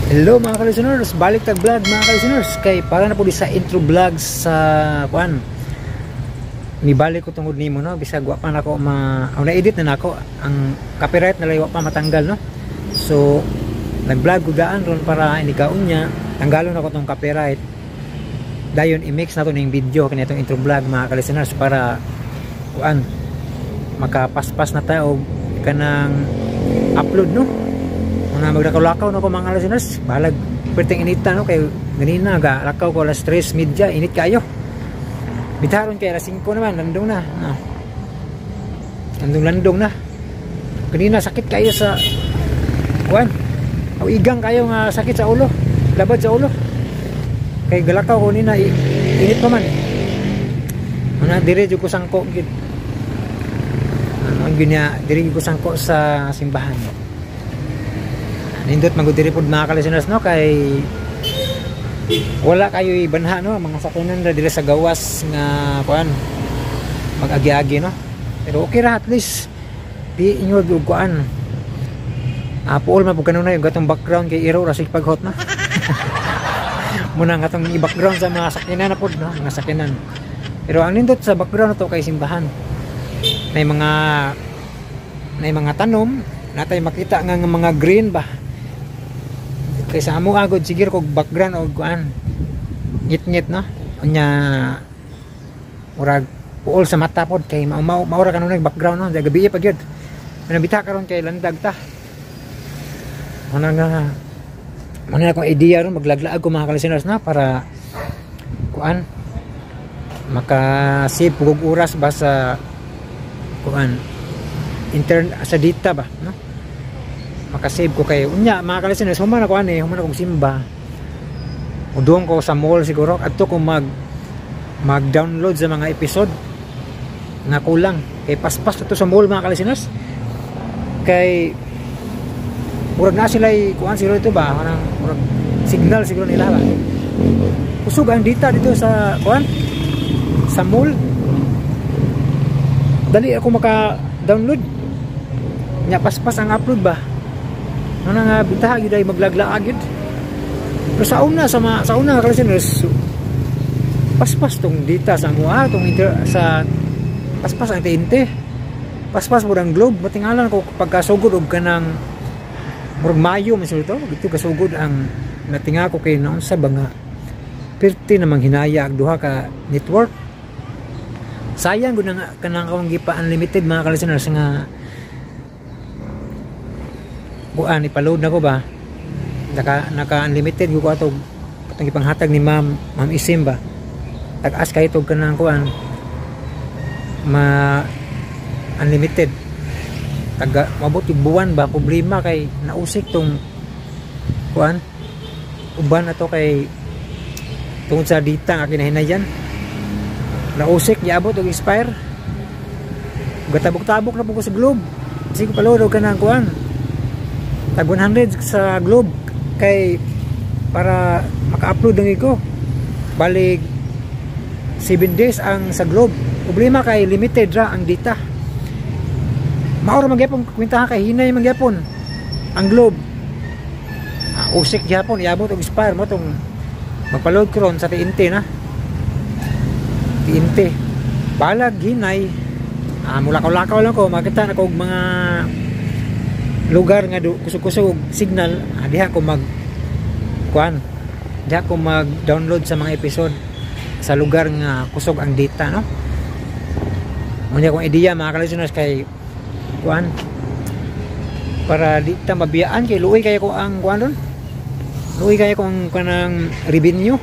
Hello, mga ka-listeners, balik tag vlog, mga ka-listeners, kay para na po di sa intro vlog sa kuan. Nibalik ko tungod nimo, no, bisag wa pa nako ma oh, na-edit na nako ang copyright na wa pa matanggal, no. So nag-vlog ko daan ron para inikaon niya, tanggalon ako tong copyright. Dayon i-mix na to ning video kini itong intro vlog, mga ka-listeners, para kuan makapaspas na tayo og kanang upload, no. Una maglakaw-lakaw na ko, mga listeners, bahalag perting inita, no, kay ganina ga lakaw ko alas 3:30, init kayo. Bitaron kay alas 5 naman, landong na, no. Landong landong na. Kanina sakit kayo sa kuan. Aw igang kayo nga sakit sa ulo, labad sa ulo. Kay galakaw ko nina, init pa man. Una dire jud ko sangko gid. Ano ang ginya, dire ko sangko sa simbahan. Nindot magud diri pod, mga ka-listeners, no, kay wala kayo ibanha, no, mga sakyanan ra diri sa gawas nga kuan mag-agi-agi, no. Pero okay ra, at least di inyo og kuan, puol man pud kanunay yung gatong background kay iro ra sig paghot, no. Muna nga atong i-background sa mga sakyanan na pod, no, mga sakyanan. Pero ang nindot sa background na to kay simbahan, may mga tanom natay makita nga mga green ba. Kay sa amo agod siguro kog background og kuan, ngit-ngit, no. Unya murag puol sa mata pod kay mao mao maura kanunay background, no. Gabi pa gyud nabita karon kay landag ta. Muna nga muna akong idea ron, maglaglaag ko, mga ka-listeners, na para kuan maka-save og oras ba sa kuan intern sa data ba, no. Makasave ko kay unya, mga ka-listeners, human ako ani, human akong simba, uduong ko sa mall siguro adto ko mag-download sa mga episode nga kulang kay paspas to sa mall, mga ka-listeners, kay murag na sila kuan siguro ito ba, kanang murag signal siguro nila ba. Kusog ang data dito sa kuan, sa mall. Dali ako maka download nya, paspas ang upload ba. Ano nga bitaha gyud ay maglaglaag gyud. Pero sa una sa ma, sa una ka-listeners, paspas tong data sa mua tong inter, sa paspas ang TNT, paspas mo ang Globe. Matingalan ko pagkasugod og kanang murag Mayo man siguro to dito kasugod ang natinga ko kay naon sa ba nga perti namang hinaya ang duha ka network. Sayang gud nga kanang akong gipa unlimited, mga ka-listeners, nga kuan ipaload na ko ba. Naka naka unlimited ko ato atong ipanghatag ni Ma'am Isim ba. Tag-as kay tog kanang kuan ma unlimited, taga mabot yung buwan ba. Problema kay nausik tong kuan uban na to kay tungod sa data nga kinahinayan, nausik, giabot og expire. Gatabok-tabok na po ko sa Globe. Sige, paload og kanang kuan tag 100 sa Globe kay para maka-upload ang ko. Balik 7 days ang sa Globe. Problema kay limited ra ang data. Maura magyapon kwentahan kay hinay magyapon ang Globe. Usik gyapon, iabot og expire mo tong magpa-load ko ron sa TNT na. TNT balag hinay. Mulakaw-lakaw lang ko, makita na ko og mga lugar nga do kusog-kusog og signal. Diha ko mag kuan, diha ko mag download sa mga episode sa lugar nga kusog ang data, no. Unya akong idea, mga ka-listeners, kay kuan para di ta mabiyaan kay luoy kayo ko ang kuan ron, luoy kayo ko ang kanang revenue,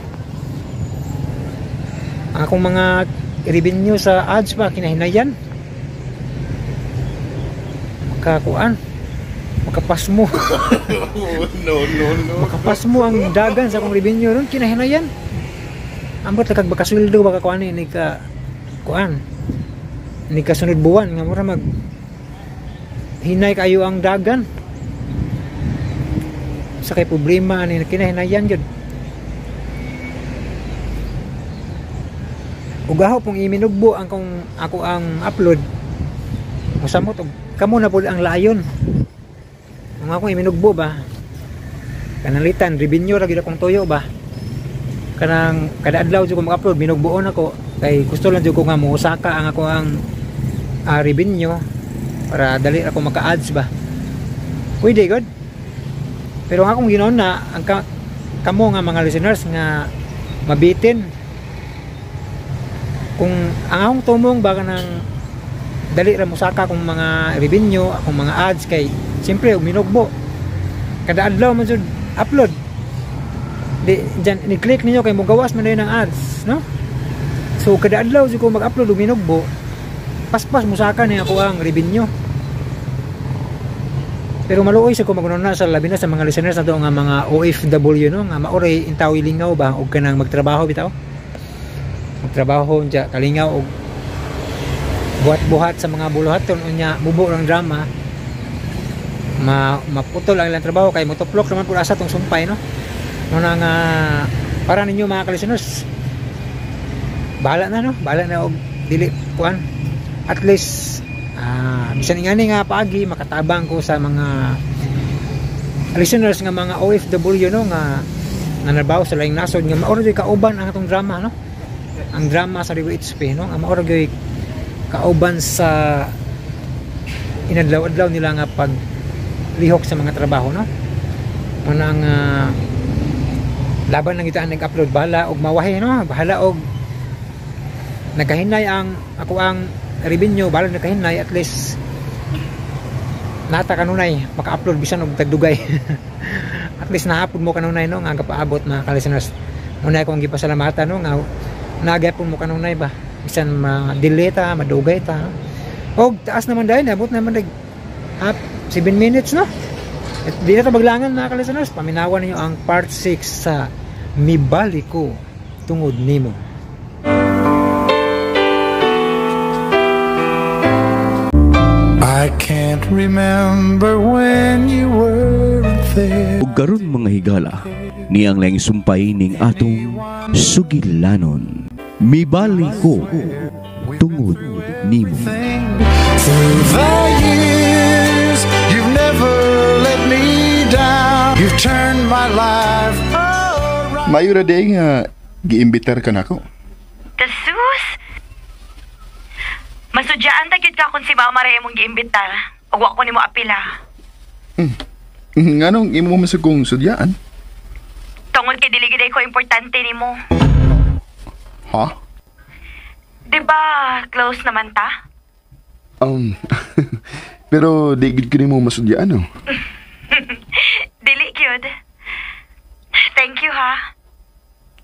ang akong mga revenue sa ads ba, kinahinayan makakuan, makapasmo. No, no, no. Makapasmo ang dagan sa akong revenue ron, kinahinayan. Ambot lang kag bakasweldo baka kuan ni ka kuan ni kasunod buwan nga mura mag hinay kayo ang dagan sa kay problema ani, kinahinayan jud. Ug aho pong iminugbo ang kung ako ang upload, mosamot og kamo na pud ang layon. Ang akong iminugbo ba. Kanalitan revenue ra gyud akong tuyo ba. Kanang kada adlaw jud ko mag-upload, minugbuon ako kay gusto lang jud ko nga mousaka ang ako ang revenue para dali ako maka-ads ba. Pwede god. Pero ang akong ginoon na ang kamo nga mga listeners nga mabitin kung ang akong tumong baka nang dali ra mosaka kung mga revenue, akong mga ads kay siyempre og minugbo kada adlaw man jud upload. Di diyan ni-click ninyo kay mogawas man dayon ang ads, no? So kada adlaw jud ko mag-upload og minugbo, paspas mosaka ni ako ang revenue. Pero maluoy sa ko magununa sa labi na sa mga listeners nato nga mga OFW, no, nga maoray intawi lingaw ba og kanang magtrabaho bitaw. Magtrabaho unya kalingaw og buhat-buhat sa mga buluhaton unya mubo ng drama, maputol ang ilang trabaho kay motuplok naman pud asa tong sumpay, no. Muna nga para ninyo mga ka-listeners, bahala na, no, bahala na og dili kuan. At least bisan ingani nga paagi makatabang ko sa mga listeners nga mga OFW, no, nga nanarbaho sa laing nasod nga maura gyud kauban ang atong drama, no, ang drama sa Rigo HP, no, nga maura gyud kauban sa inadlaw-adlaw nila nga paglihok sa mga trabaho, no. Muna nga laban lang kita ang nag-upload, bahala og mawahi, no, bahala og nagkahinay ang ako ang revenue, bahala nagkahinay, at least nata kanunay maka-upload bisan og tagdugay. At least nahapon mo kanunay, no, nga gapaabot mga ka-listeners. Muna akong gipasalamatan, no, nga nagapon mo kanunay ba bisan ma-delay ta, madugay ta, no? Og taas naman dahil abot naman nag half 7 minutes, no. At di na ta maglangan mga ka-listeners, paminawan ninyo ang part 6 sa Mibalik Ko Tungod Nimo. I can't remember when you weren't there. Ug karon mga higala, niyang laing sumpay ning atong sugilanon. Mibalik ko tungod nimo. Through the years, you've never let me down. You've turned my life around. Mayo ra day nga giimbitar ka nako. Jesus! Masudyaan ta gyud ka kung si Mama ra imong giimbitar. Ug wa ko nimo apila. Nganong imo man sa kong sudyaan? Tungod kay dili gid ko importante nimo. Ha? Di ba close naman ta? Pero di gid ko nimo masudyaan, no. Dili gyud. Thank you ha.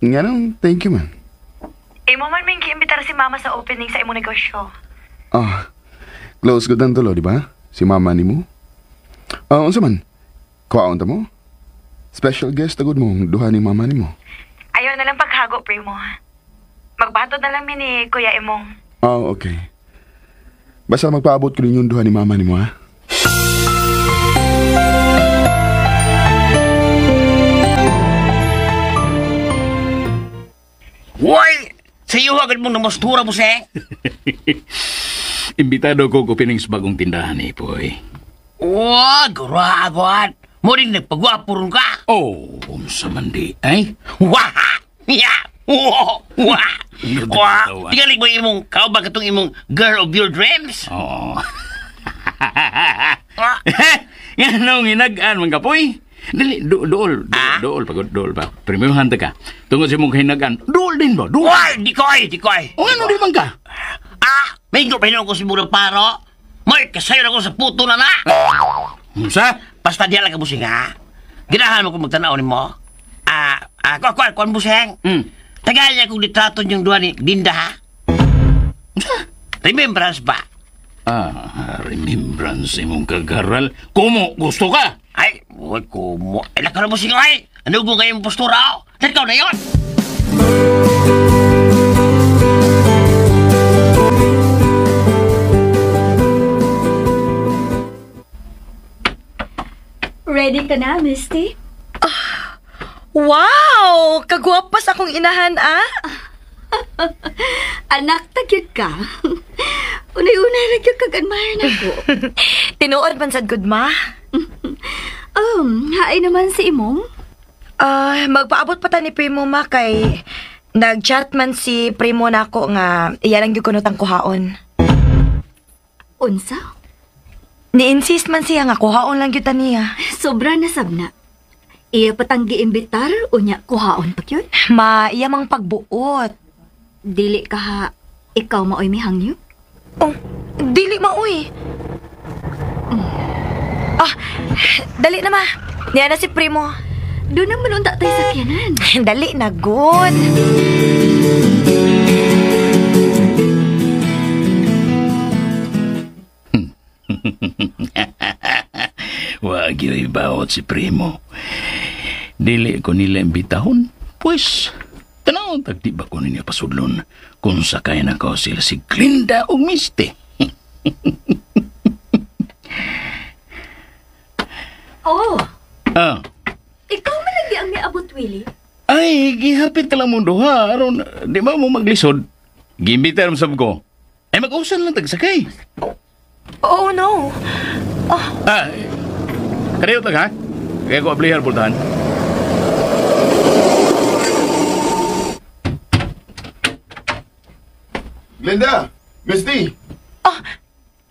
Nganong thank you man. Imo man ming giimbitar si Mama sa opening sa imong negosyo. Ah, close ko tan tulo, di ba? Si mama nimo. Ah, unsa man? Kuwaon ta mo? Special guest agud mo duha ni mama nimo. Ayaw na lang paghago, primo. Magbatod na lang mi ni Kuya Imong. Ah, okay. Basta magpaabot ko ninyong duha ni mama nimo, ha? Hoy! Sa iyo agad mong namastura mo, seng. Imbitado ko opening sa bagong tindahan ni Poy. Oh, guragwan. Mo rin nagpagwapo ron ka. Oh, unsa man di, ay? Wah! Ya! Wah! Wah! Wah! Tawa. Tingali mo imong kaubag itong imong girl of your dreams? Oo. Ah, Nga nung hinagaan, mga kapoy. Dili, dool, Ah? dool, pagod, dool pa. Premiuhan ta ka. Tungod sa imong kahinagaan, dool din ba? Dool. Why? Di ko ay, di ko ay. O ano di man ka? Ah! May pa ko si Murang Paro. May kasayo ako sa puto na na. Unsa? Basta diya lang ka busing, ha? Ginahan mo kung magtanaw ni mo. Ah, ah, kuan, kuan, kuan, busing. Tagal niya kong litrato niyong duha ni Dinda, ha? Remembrance ba? Ah, remembrance imong kagaral. Kumo gusto ka? Ay, uy, kumo. Ay, lakar mo siya, ay. Ano mo kayong postura, oh? Ikaw na yun. Ready ka na, Misty? Wow! Kagwapas akong inahan, ah! Anak, tagyod ka. Unay-unay ra gyud kag admire na ko. Tinuod man sad gud, ma. Haay naman si Imong. Magpaabot pa ta ni Primo ma kay nag-chat man si Primo nako nga iya lang gyud kuno tang kuhaon. Unsa? Ni-insist man siya nga kuhaon lang gyud ta niya. Sobra na sab na. Iya patang giimbitar unya kuhaon pa gyud. Ma, iya mang pagbuot. Dili ka ha, ikaw maoy mihangyo? Oh, dili maoy. Ah, dali na ma. Niya na si Primo. Doon naman unta tayo sakyanan. Dali na, good. Wag yo'y bawat si Primo. Dili ko nila imbitahon. Pues, tanaw, tagdi ba ko ninyo pasudlon kung sakay na ko sila si Glinda o Misty. Oh! Ah. Ikaw man lagi ang miabot, Willie. Ay, gihapit ka lang mong duha. Aron, di ba mo maglisod? Gimbitar mo sab ko. Ay, mag-usan lang tagsakay. Oh, no. Oh. Ah, kaniyo tag ha? Kaya ko ablihar bultahan. Glenda! Misty! Oh,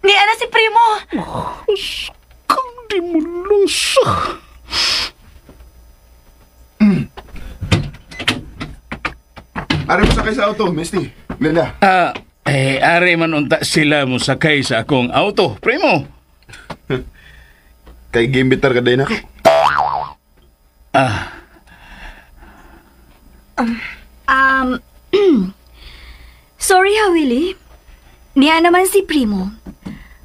niya na si Primo! Oh, kang di mo lusa. Ari mo sakay sa auto, Misty. Glenda. Ari man unta sila mo sakay sa akong auto, Primo. Kay gimbitar ka din ako. Ah. Sorry ha, Willie. Niya naman si Primo.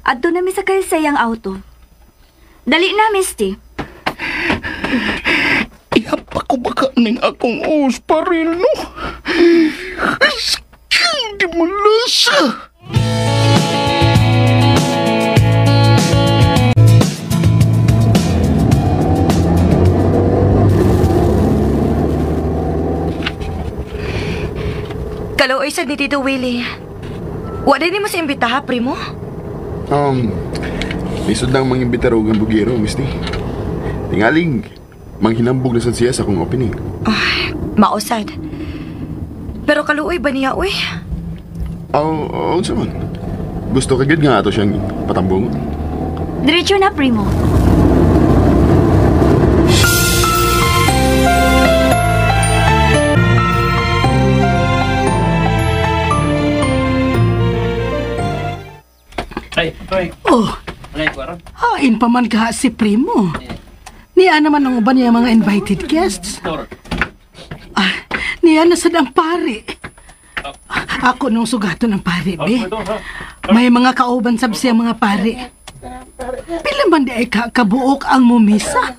Adto na mi sakay sa iyang auto. Dali na, Misty. Ihap ako baka ning akong us paril, no? Hindi mo lasa. Kaluoy sad ni Tito Willie. Wa din mo sa imbitaha, Primo? Lisod lang mangimbita og ang bugero, Misty. Tingaling, manghinambog na sad siya sa akong opening. Ay, mausad. Pero kaluoy ba niya, uy? Oo, unsa man. Gusto ka gyud nga ato siyang patambong. Diretso na, Primo. Ay, ay. Oh. Hain pa man ka si Primo. Niya naman ang uban niya mga invited guests. Ah, niya na sad ang pare. Ako nung sugato ng pare, be. May mga kauban sab siya mga pare. Pila man di ay kabuok ang mumisa.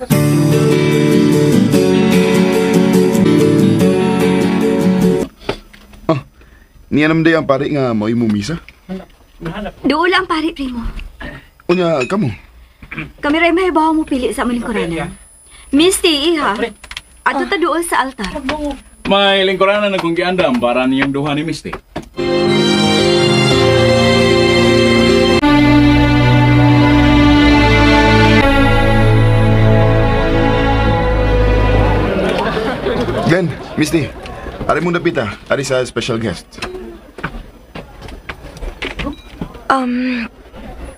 Oh, niya naman di ang pare nga mo'y mumisa. Dool ang pare, Primo. Unya, kamo. Kami rin may bawa mo pili sa aming lingkuranan. Misty, iha. Ato ta dool sa altar. May lingkuranan na kung giandam para niyang duha ni Misty. Glenn, Misty, ari mong dapita. Ari sa special guest.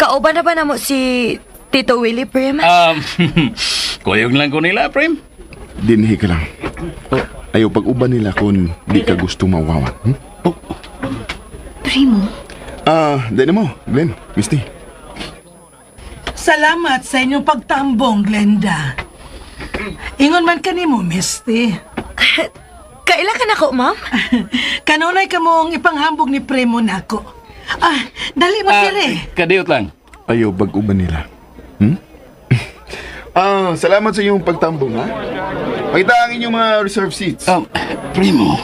Kauban na ba na mo si Tito Willie, Prim? Kuyog lang ko nila, Prim. Dinhi ka lang. Ayaw pag-uban nila kung di ka gusto mawawan. Hmm? Oh. Primo? Di na mo, Glenn, Misty. Salamat sa inyong pagtambong, Glenda. Ingon man ka nimo, Misty. Kaila ka nako, ma'am? Kanunay ka mong ipanghambog ni Primo nako. Ah, dali mo, sire. Kadiyot lang. Ayaw pag-uban nila. Hmm? Salamat sa inyong pagtambong, ha? Pakita ang inyong mga reserve seats. Primo.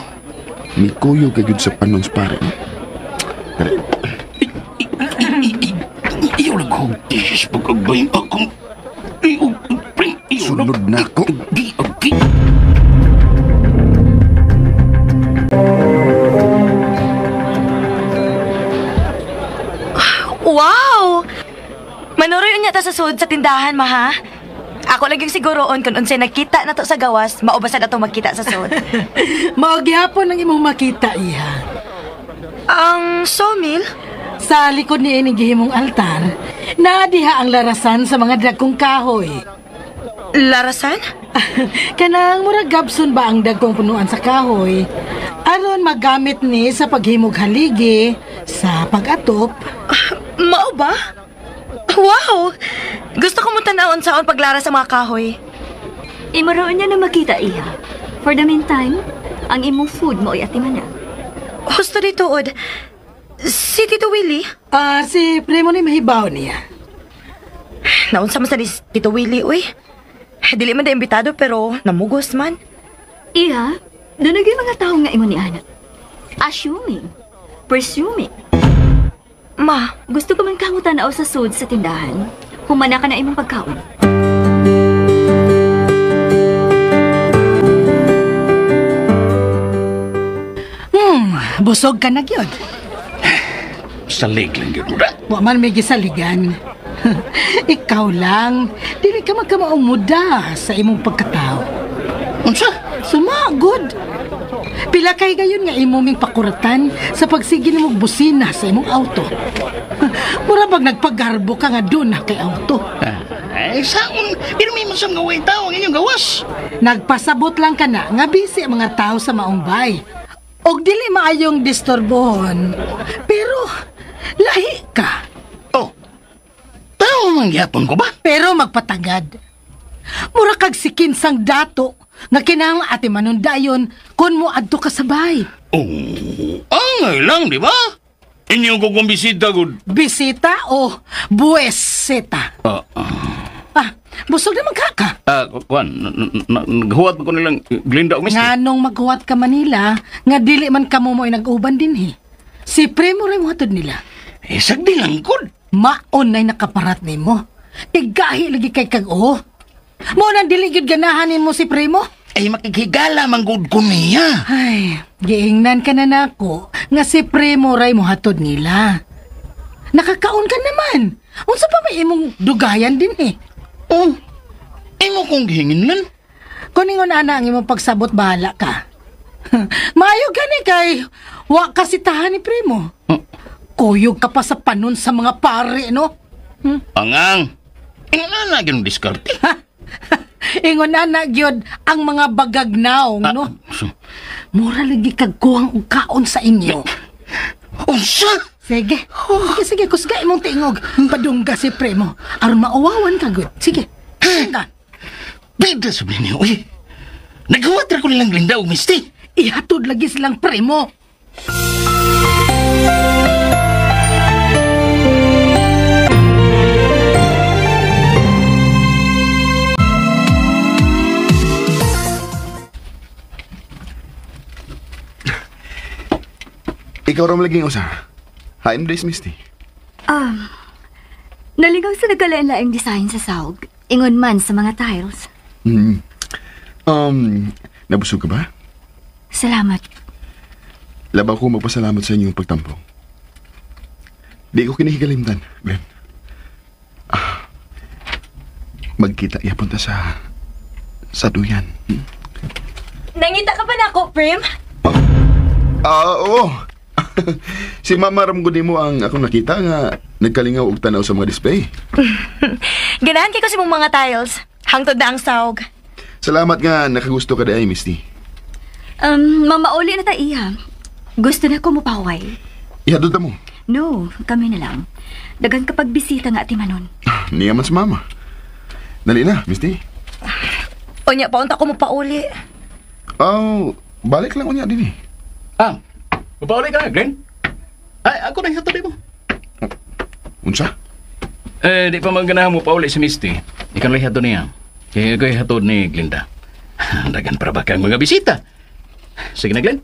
Mikuyog ka gyud sa panons, pare. Dali. Iyaw lang kong tiis pag-agbay akong... Sunod na ako. Okay. Wow! Manuroy unya ta sa sud sa tindahan, maha. Ako lang yung siguroon kung unsay nakita na to sa gawas, maubasad atong magkita sa sud. Mao gihapon ang imong makita, iha. Ang sawmill? Sa likod ni ining gihimong altar, naa diha ang larasan sa mga dagkong kahoy. Larasan? Kanang murag gabson ba ang dagkong punuan sa kahoy? Aron magamit ni sa paghimog haligi, sa pag-atop. Mao ba? Wow! Gusto ko mo tan-awon saon paglara sa mga kahoy. Imo raon niya na makita, iha. For the meantime, ang imong food mo ay atiman na. Husto di tuod. Si Tito Willie? Si Primo ni mahibaw niya. Naunsa man sa ni Tito Willie, uy. Dili man da imbitado pero namugos man. Iha, doon yung mga tao nga imo ni Ana. Assuming, presuming. Ma, gusto ko man kang tanaw sa sud sa tindahan. Humana ka na imong pagkaon. Busog ka na gyud. Salig lang gyud mo da. Wa man may gisaligan. Ikaw lang, dili ka magkamaumuda sa imong pagkatao. Unsa? Sumagod. Pila kay gayon nga imo ming pakuratan sa pagsige nimong busina sa imong auto. Mura bag nagpagarbo ka nga doon na kay auto. Ay, saon, pero may masam nga way tao ang inyong gawas. Nagpasabot lang ka na nga busy ang mga tao sa maong bay. Og dili maayong disturbohon. Pero lahi ka. Oh, tao man gyapon ko ba? Pero magpatagad. Mura kag sikinsang dato nga kinahanglan ate manundayon kun mo adto ka sabay. Oh, angay lang, di ba? Inyo ko kung bisita, gud. Bisita o buweseta? Busog naman ka. Kuan, naghuwat ko nilang Glinda o Misty. Nganong maghuwat ka Manila, nga dili man kamo mo'y nag-uban din eh. Si Primo rin mo hatod nila. Eh, sagdi lang, gud. Maon na'y nakaparat nimo. Tigahi lagi kay kag-o. Mo nang dili gyud ganahan nimo si Primo. Ay, makighigala man gud ko niya. Ay, giingnan ka na nako nga si Primo ray mo hatod nila. Nakakaon ka naman. Unsa pa may imong dugayan din eh. Oh, imo kong gihingin lan. Kuningon ana ang imong pagsabot, bahala ka. Maayo gani kay wa kasitahan ni Primo. Kuyog ka pa sa panon sa mga pare, no? Angang, ingon na gyud diskarte. Ingon na gyud ang mga bagagnaong, no? Mura lagi kag kuhang og kaon sa inyo. Unsa? Sige. Sige, kusga imong tingog. Padungga si Primo. Aron mauwawan ka gud. Sige. Ka. Bida sa ninyo, uy. Naghuwat ra ko nilang Glinda og Misty. Ihatod lagi silang Primo. Ikaw ram laging usa. Hain days, Misty. Nalingaw sa nagkalain-laing design sa sahog. Ingon man sa mga tiles. Nabusog ka ba? Salamat. Labaw ko magpasalamat sa inyong pagtampo. Di ko kinihigalimtan, Glenn. Magkita yapon ta sa duyan. Nangita ka pa na ako, Prim? Oo. Si Mama ramgod nimo ang akong nakita nga nagkalingaw og tanaw sa mga display. Ganahan kay ko sa mong mga tiles. Hangtod na ang sahog. Salamat nga nakagusto ka diay, Misty. Mamauli na ta, iha. Gusto na ko mupaway. Iha, doon ta mo. No, kami na lang. Dagan kapag bisita nga ati Manon. Niya man si Mama. Dali na, Misty. Unya, paunta ko mupauli. Oh, balik lang unya din eh. Mupauli ka na, Glenn? Ay, ako na ihatod mo. Unsa? Eh, di pa maganahan mo pauli si Misty. Ikaw lang ihatod niya. Kaya ako ihatod ni Glinda. Dagan para ba kang mga bisita? Sige na, Glenn.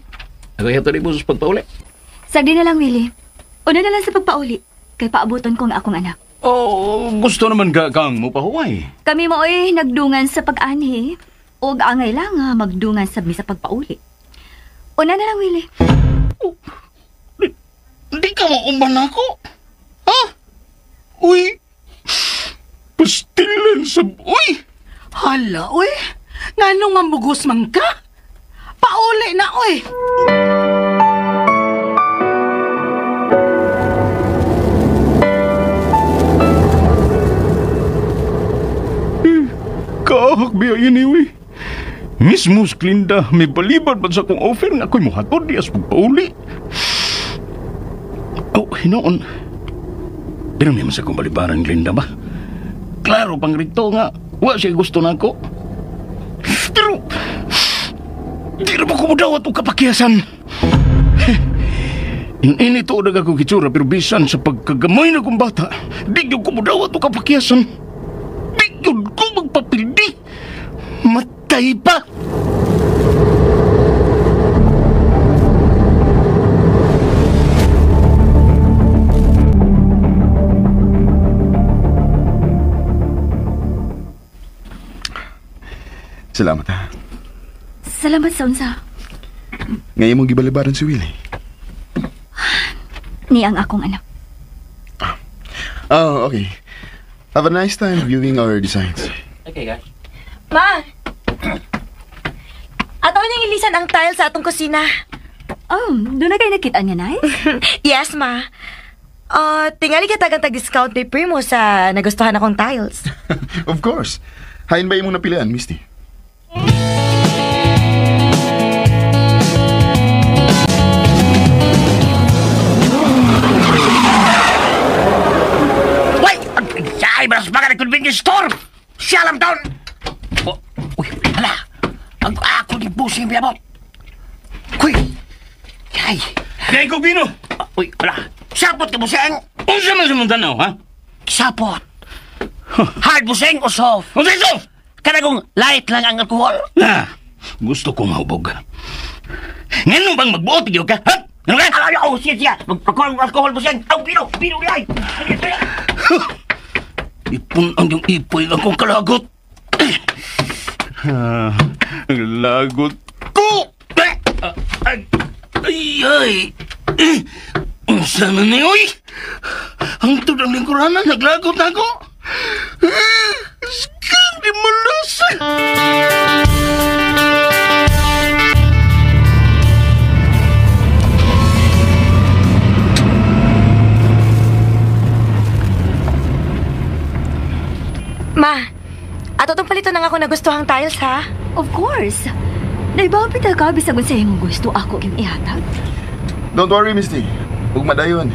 Ako ihatod mo sa pagpauli. Sagdi na lang, Willie. Una na lang sa pagpauli. Kay paabuton ko ang akong anak. Oh, gusto naman ka kang mupahuway. Kami mo ay nagdungan sa pag-anhi. Og angay lang nga magdungan sa mi sa pagpauli. Una na lang, Willie. Oh, di ka maumban ako. Ha? Uy! Pastilan sa... Uy! Hala, uy. Nganong mamugos man ka? Pauli na, uy. Kaahak biya ini, uy. Mismo si Glinda, may balibad man sa akong offer nga ako'y muhatod di as pagpauli. Oh, hinoon. Pero may mas akong balibaran, Glinda ba? Klaro pang rito nga, wa siya gusto na ako. Pero, di na ba ko mo dawat o kapakiyasan? Ini to dag ako kitsura, pero bisan sa pagkagamay na kong bata, di yun ko mo dawat o kapakiyasan. Di yun ko magpapildi. Matay pa! Salamat ha. Salamat sa unsa. Ngayon mong gibalibaran si Willie. Ni ang akong anak. Oh, okay. Have a nice time viewing our designs. Okay, guys. Ma! Ato niyang ilisan ang tile sa atong kusina. Oh, doon na kayo nakita niya, Nay? Yes, ma. Tingali ka tagang tag-discount ni Primo sa nagustuhan akong tiles. Of course. Hain ba imong napilian, Misty? Wait! Ay, maras mga na convenience store! Siya lang taon! Oh, uy, hala! Ang ako ni Busing biyabot! Kuy! Ay! Kaya ko, Bino! Uy, hala! Sapot ka, Busing! Unsa man sa mong tanaw, ha? Sapot! Hard, Busing, o soft? Unsa soft? Kada kung light lang ang alkohol. Na, gusto ko mahubog. Ngano bang magbuot gyud ka, ha? Ngano ka? Ay, oh, siya, siya! Magpakol alkohol, Busing! Aw, Bino! Bino, ay! Ipon ang yung ipoy lang kong kalagot. Ang lagot ko! Ay, ay! Unsa man ni, oy? Ang tudang lingkuranan, naglagot na ako. Skang di malasa! Ma, ato tong paliton ang ako nagustuhang tiles, ha? Of course. Naibawapit ka, bisag unsa imong gusto ako yung ihatag. Don't worry, Misty. Ug madayon.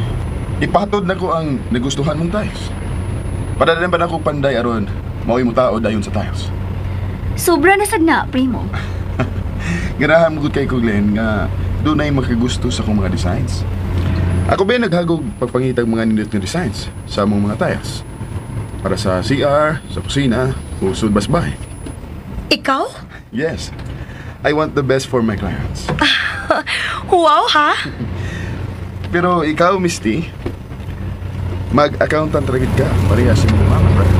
Ipatod na ko ang nagustuhan mong tiles. Padadalan pa na ko panday aron mao'y mo tao dayon sa tiles. Sobra na sagna, Primo. Ganahan mo gud kay ko, Glenn, nga dunay makagusto sa akong mga designs. Ako ba naghagog pagpangitag mga nindot nga designs sa among mga tiles? Para sa CR, sa kusina, o sud basbahe. Ikaw? Yes. I want the best for my clients. Wow, ha? Pero ikaw, Misty, mag-accountant ra gid ka. Pareha sa imong mama, right?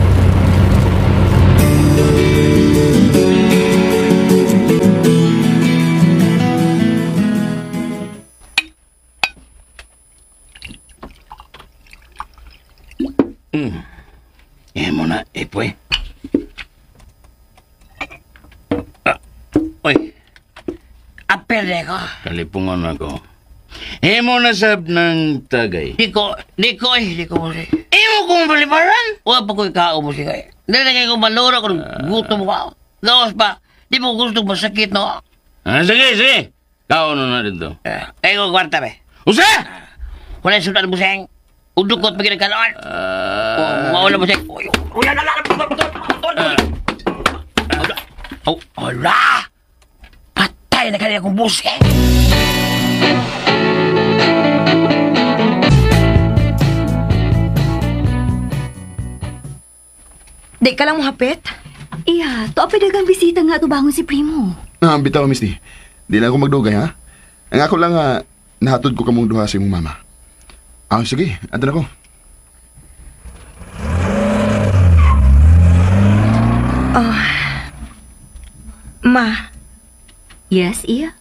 Emo na, ipoy. Uy, apel na ko. Kalipungan ako. Emo na sab ng tagay. Di ko, Busing. Emo kong balibaran? Wa pa ko'y kao, Busing. Hindi na kayo malura kung gutom ko. Gawas pa, di mo gusto masakit, no? Ah, sige, sige. Kao na dito. Eh, ko kwarta, be. Usa! Wala yung sudan, Busing. Udukot pa ginagkaloan. Maula, Busing. Uy, uy, ala, ala, ala, oh, ala! Patay na kaya akong Busing. Di ka lang mohapit? Iya, tuwa pa dagang bisita nga tubangon si Primo. Ah, bitaw, Misty. Di lang ako magdugay, ha? Ang ako lang, nahatod ko kamong duha sa imong mama. Ah, sige. Ato na ko. Ma, Yes, iya.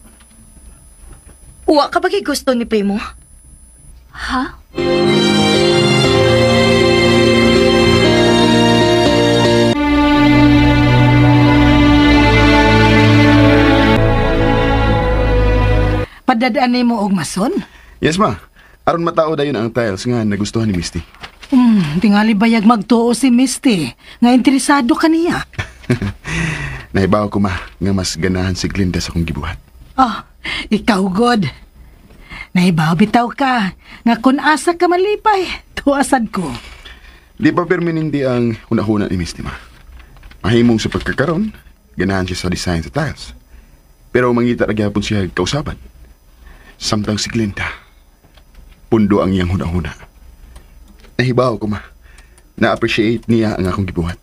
uwa ka ba kay gusto ni Primo? Ha? Gipadadaan nimo og mason? Yes, ma. Aron matao dayon ang tiles nga nagustuhan ni Misty. Tingali bayag magtuo si Misty nga interesado kaniya. Nahibaw ko, ma, nga mas ganahan si Glinda sa akong gibuhat. Oh, ikaw god. Nahibaw bitaw ka nga kun asa ka malipay, tuasan ko. Di pa permanente ang hunahuna ni Misty, ma. Mahimong sa pagkakaroon, ganahan siya sa design sa tiles. Pero mangita ra gyapon siya kausaban. Samtang si Glinda, pundo ang iyang hunahuna. Nahibaw ko, ma. Na-appreciate niya ang akong gibuhat.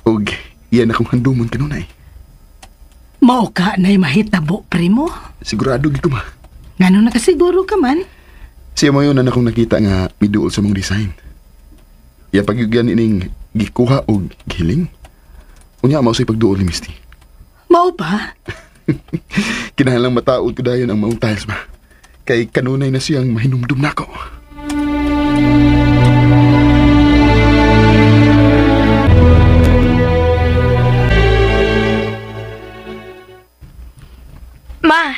Og iyan akong handumon kanunay. Mao ka na'y mahitabo, primo. Sigurado gid ko, ma. Ngano nakasiguro ka man? Siya mo yun na akong nakita nga miduol sa mong design. Iya pagyugyan ining gikuha og gihiling. Unya mao say pagduol ni Misty. Mao pa? Kinahanglang mataod ko dayon ang maong tiles, ma. Kay kanunay na siyang mahinumdum nako. Ma,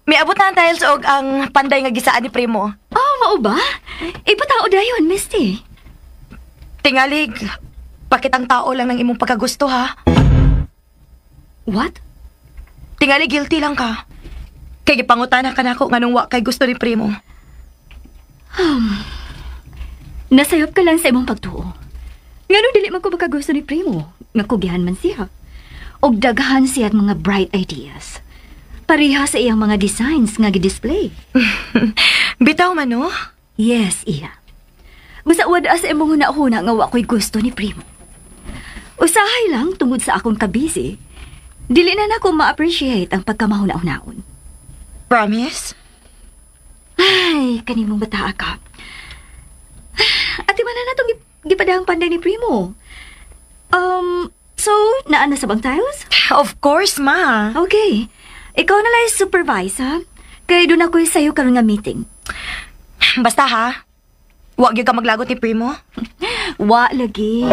miabot na ang tiles og ang panday nga gisaan ni Primo. Oh, mao ba? Ipatao dayon, Misty. Tingalig, pakitang tao lang ng imong pagkagusto, ha? What? Tingali guilty lang ka. Kay gipangutana ka nako nganong wa kay gusto ni Primo. Nasayop ka lang sa imong pagtuo. Ngano dili man ko makagusto ni Primo, nga kugihan man siya. Og daghan siya at mga bright ideas. Pareha sa iyang mga designs nga gi-display. Bitaw man, no? Yes, iya. Basta wala sa imong huna-huna nga wa ko'y gusto ni Primo. Usahay lang tungod sa akong kabisi. Dili na nako ma-appreciate ang pagkamahuna-hunaon. Promise? Ay, kanimong bata ka. Ati man na natong gipadahang panday ni Primo. So, naa na sa bang tiles? Of course, ma. Okay. Ikaw na lang yung supervise, ha? Kaya doon ako'y sa'yo karon nga meeting. Basta ha, wa gyud ka maglagot ni Primo. Wa lagi.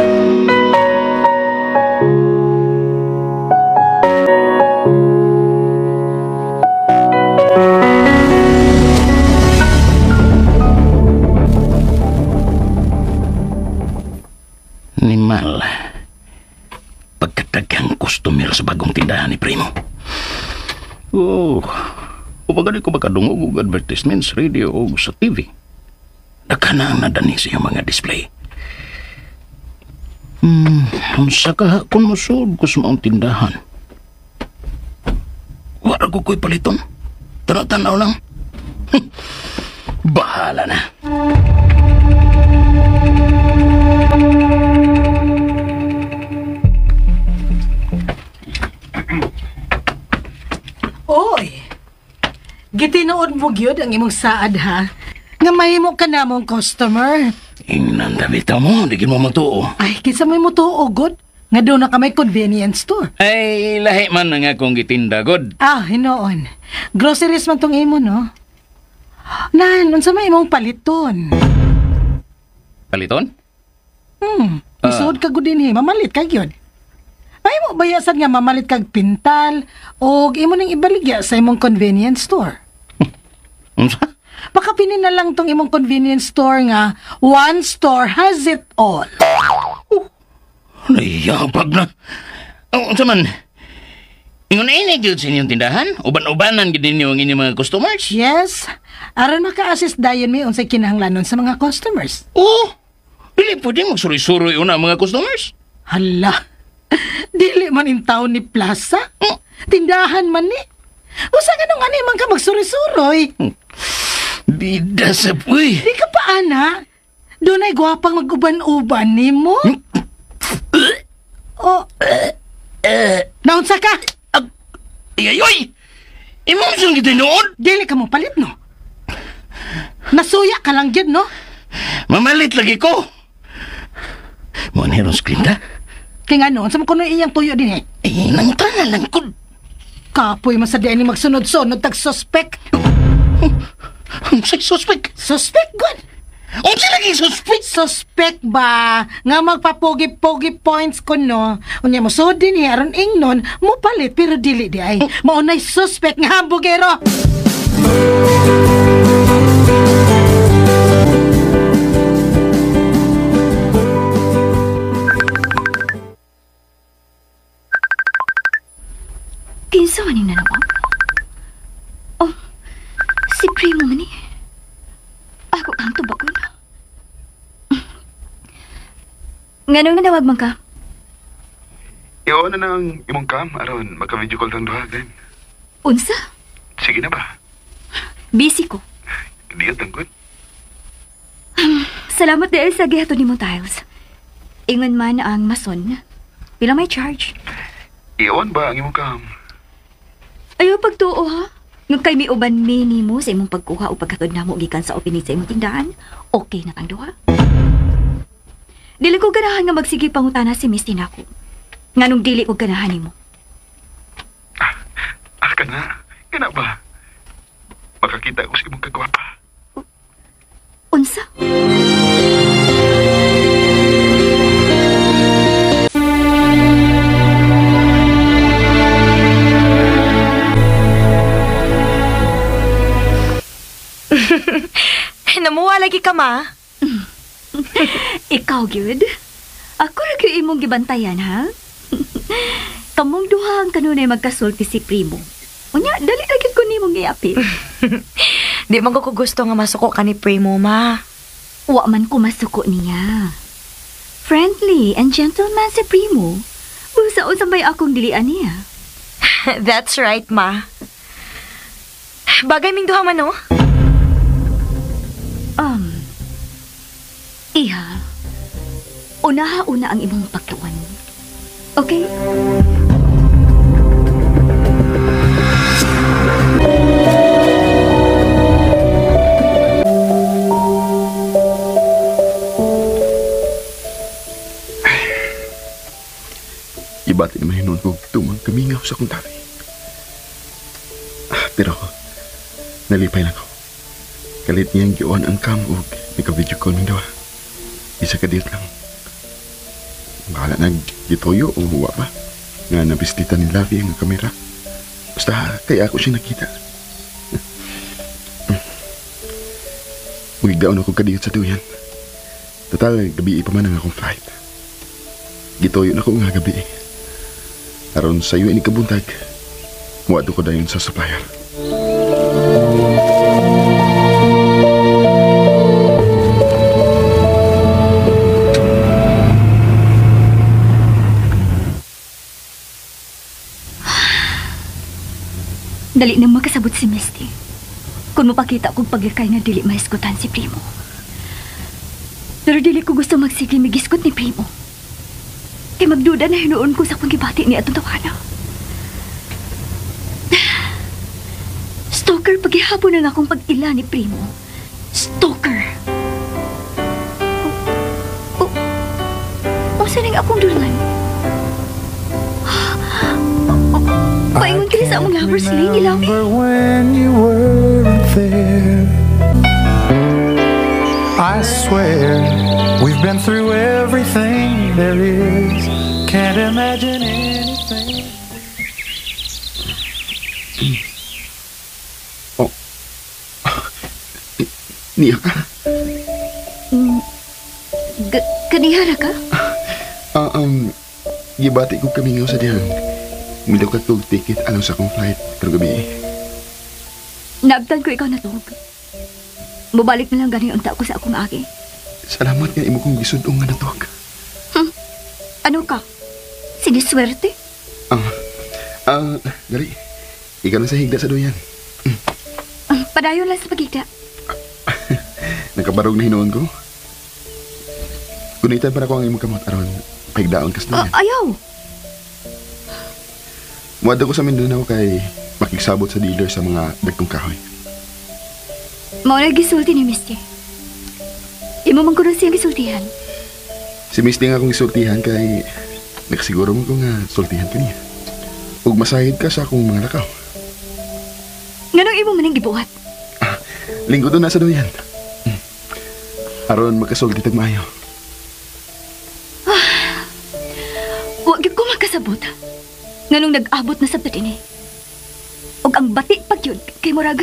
Nimal, pagkatagang customer sa bagong tindahan ni Primo. Oh, upagani ko makadungog og advertisements, radio o sa TV. Daghan na ang nadani sa iyong mga display. Unsa ka kung mosuod ko sa maong tindahan. Wala ko ko'y paliton. Tanaw-tanaw lang. Bahala na. Oy! Gitinuod mo gyud ang imong saad ha. Nga mahimo ka na mong customer. Ingnan ta bitaw mo, di mo matuo. Ay, kinsa may mutuo god? Nga doon na ka may convenience store. Ay, lahi man na nga kong gitinda, god. Ah, hinoon. Groceries man tong imo, no? Nan, unsa may imong paliton? Paliton? Isuod ka gud dinhi, mamalit ka gyud. Mahimo bayasan nga mamalit kag pintal og imo ning ibaligya sa imong convenience store. Unsa? Pakapinin na lang tong imong convenience store nga one store has it all. Nayabag na. Oh, unsa man? Ingon ini gyud sa inyong tindahan? Uban-ubanan gyud ninyo ang inyong mga customers? Yes. Aron maka-assist dayon mi unsay kinahanglanon sa mga customers. Oo. Dili pwede magsuroy-suroy una ang mga customers. Hala. Dili man in town ni Plaza. Tindahan man ni. Usa ganong ani man ka magsuroy-suroy. Bida sa puy. Di ka pa ana. Dunay gwapang mag-uban-uban nimo. Oh. Naunsa ka? Ay, ay, ay! Imong siyang gitinuod? Dili ka mo palit, no? Nasuya ka lang gyud, no? Mamalit lagi ko. Mo ni ron screen ta? Kaya nga noon, sa kuno iyang tuyo din eh. Eh, nangutana lang ko. Kapoy man sa di ni magsunod-sunod tag suspect. Unsay suspect? Suspect god. Unsa lagi suspect? Suspect ba nga magpapogi-pogi points ko no? Unya mo so din eh, aron ingnon mo palit pero dili di ay. Maunay suspect nga hambugero. Kinsa man ning nanawag? Oh, si Primo man ni. Ako kang tubagon. Nganong nanawag man ka? Iwan na nang imong cam aron maka-video call tang duha, Glenn. Unsa? Sige na ba? Busy ko. Di tangkod. Salamat dahil sa gihatod nimo tiles. Ingon man ang mason. Pila may charge? Iwan ba ang imong cam? Ayaw pagtuo ha. Nga kay miuban mi nimo sa imong pagkuha o paghatod namo gikan sa opening sa imong tindahan, okay na tang duha. Dili ko ganahan nga magsige pangutana si Misty nako. Nganong dili ko ganahan nimo. Kana? Kana ba? Makakita ko sa imong kagwapa. Unsa? Namuha lagi ka, ma. Ikaw, gyud. Ako ra gyud imong gibantayan, ha? Kamong duha ang kanunay magkasulti si Primo. Unya, dali ra gyud ko nimong giapil. Di man ko gusto nga masuko ka ni Primo, ma. Wa man ko masuko niya. Friendly and gentleman si Primo. Busa unsa may akong dilian niya. That's right, ma. Bagay ming duha man, no? Iha, unaha-una ang imong pagtuon. Okay? Ibati naman hinuon ko tumang kamingaw sa akong tabi. Pero, nalipay na ko. Kalit niyang giuan ang cam ug naka-video call ng dawa. Isa ka date lang. Bahala na gituyo o huwa pa. Nga nabistita ni Lavi ang kamera. Basta kaya ako siya nakita. Mugigdaon ako kadiyot sa duyan. Total, gabi pa man ang akong flight. Gituyo na ko nga gabi. Aron sayo ini kabuntag. Muadto ko dayon sa supplier. Dali nang makasabot si Misty. Kung mapakita kong paglikay na dili mahisgutan si Primo. Pero dili ko gusto magsige migisgot ni Primo. Kay magduda na hinuon ko sa akong gibati ni atong tawana. Stalker paghihapon ang akong pag-ila ni Primo. Stalker! O saan ang akong dulan? Paingon ka sa among lovers lane, Lawi. Remember when you weren't there. I swear we've been through everything there is. Can't imagine anything. Oh. Niya ka? Kanihara ka? Gibati ko kamingaw sa dihang. Milukat kog ticket alang sa akong flight karong gabi. Naabtan ko ikaw natog. Mubalik na lang gani unta ko sa akong agi. Salamat nga imo kong gisud-ong nga natog. Ano ka? Siniswerte? Gali. Ikaw na sa higda sa duyan. Padayon lang sa pagigda. Nakabarog na hinuon ko. Gunitan pa na ko ang imong kamot aron pahigdaon ka sa duyan. Ayaw! Muadto ko sa Mindanao kay makigsabot sa dealer sa mga dagkong kahoy. Mao na gisulti ni Misty. Imo man kuno siyang gisultihan. Si Misty nga akong gisultihan kay nakasiguro mo ko nga sultihan ka niya. Ug masahid ka sa akong mga lakaw. Nganong imo man ang gibuhat? Linggo doon nasa duyan. Aron makasulti tag maayo. Wa gyud ko makasabot. Nganong nag-abot na sabta dinhi. Og ang bati pag yun kay murag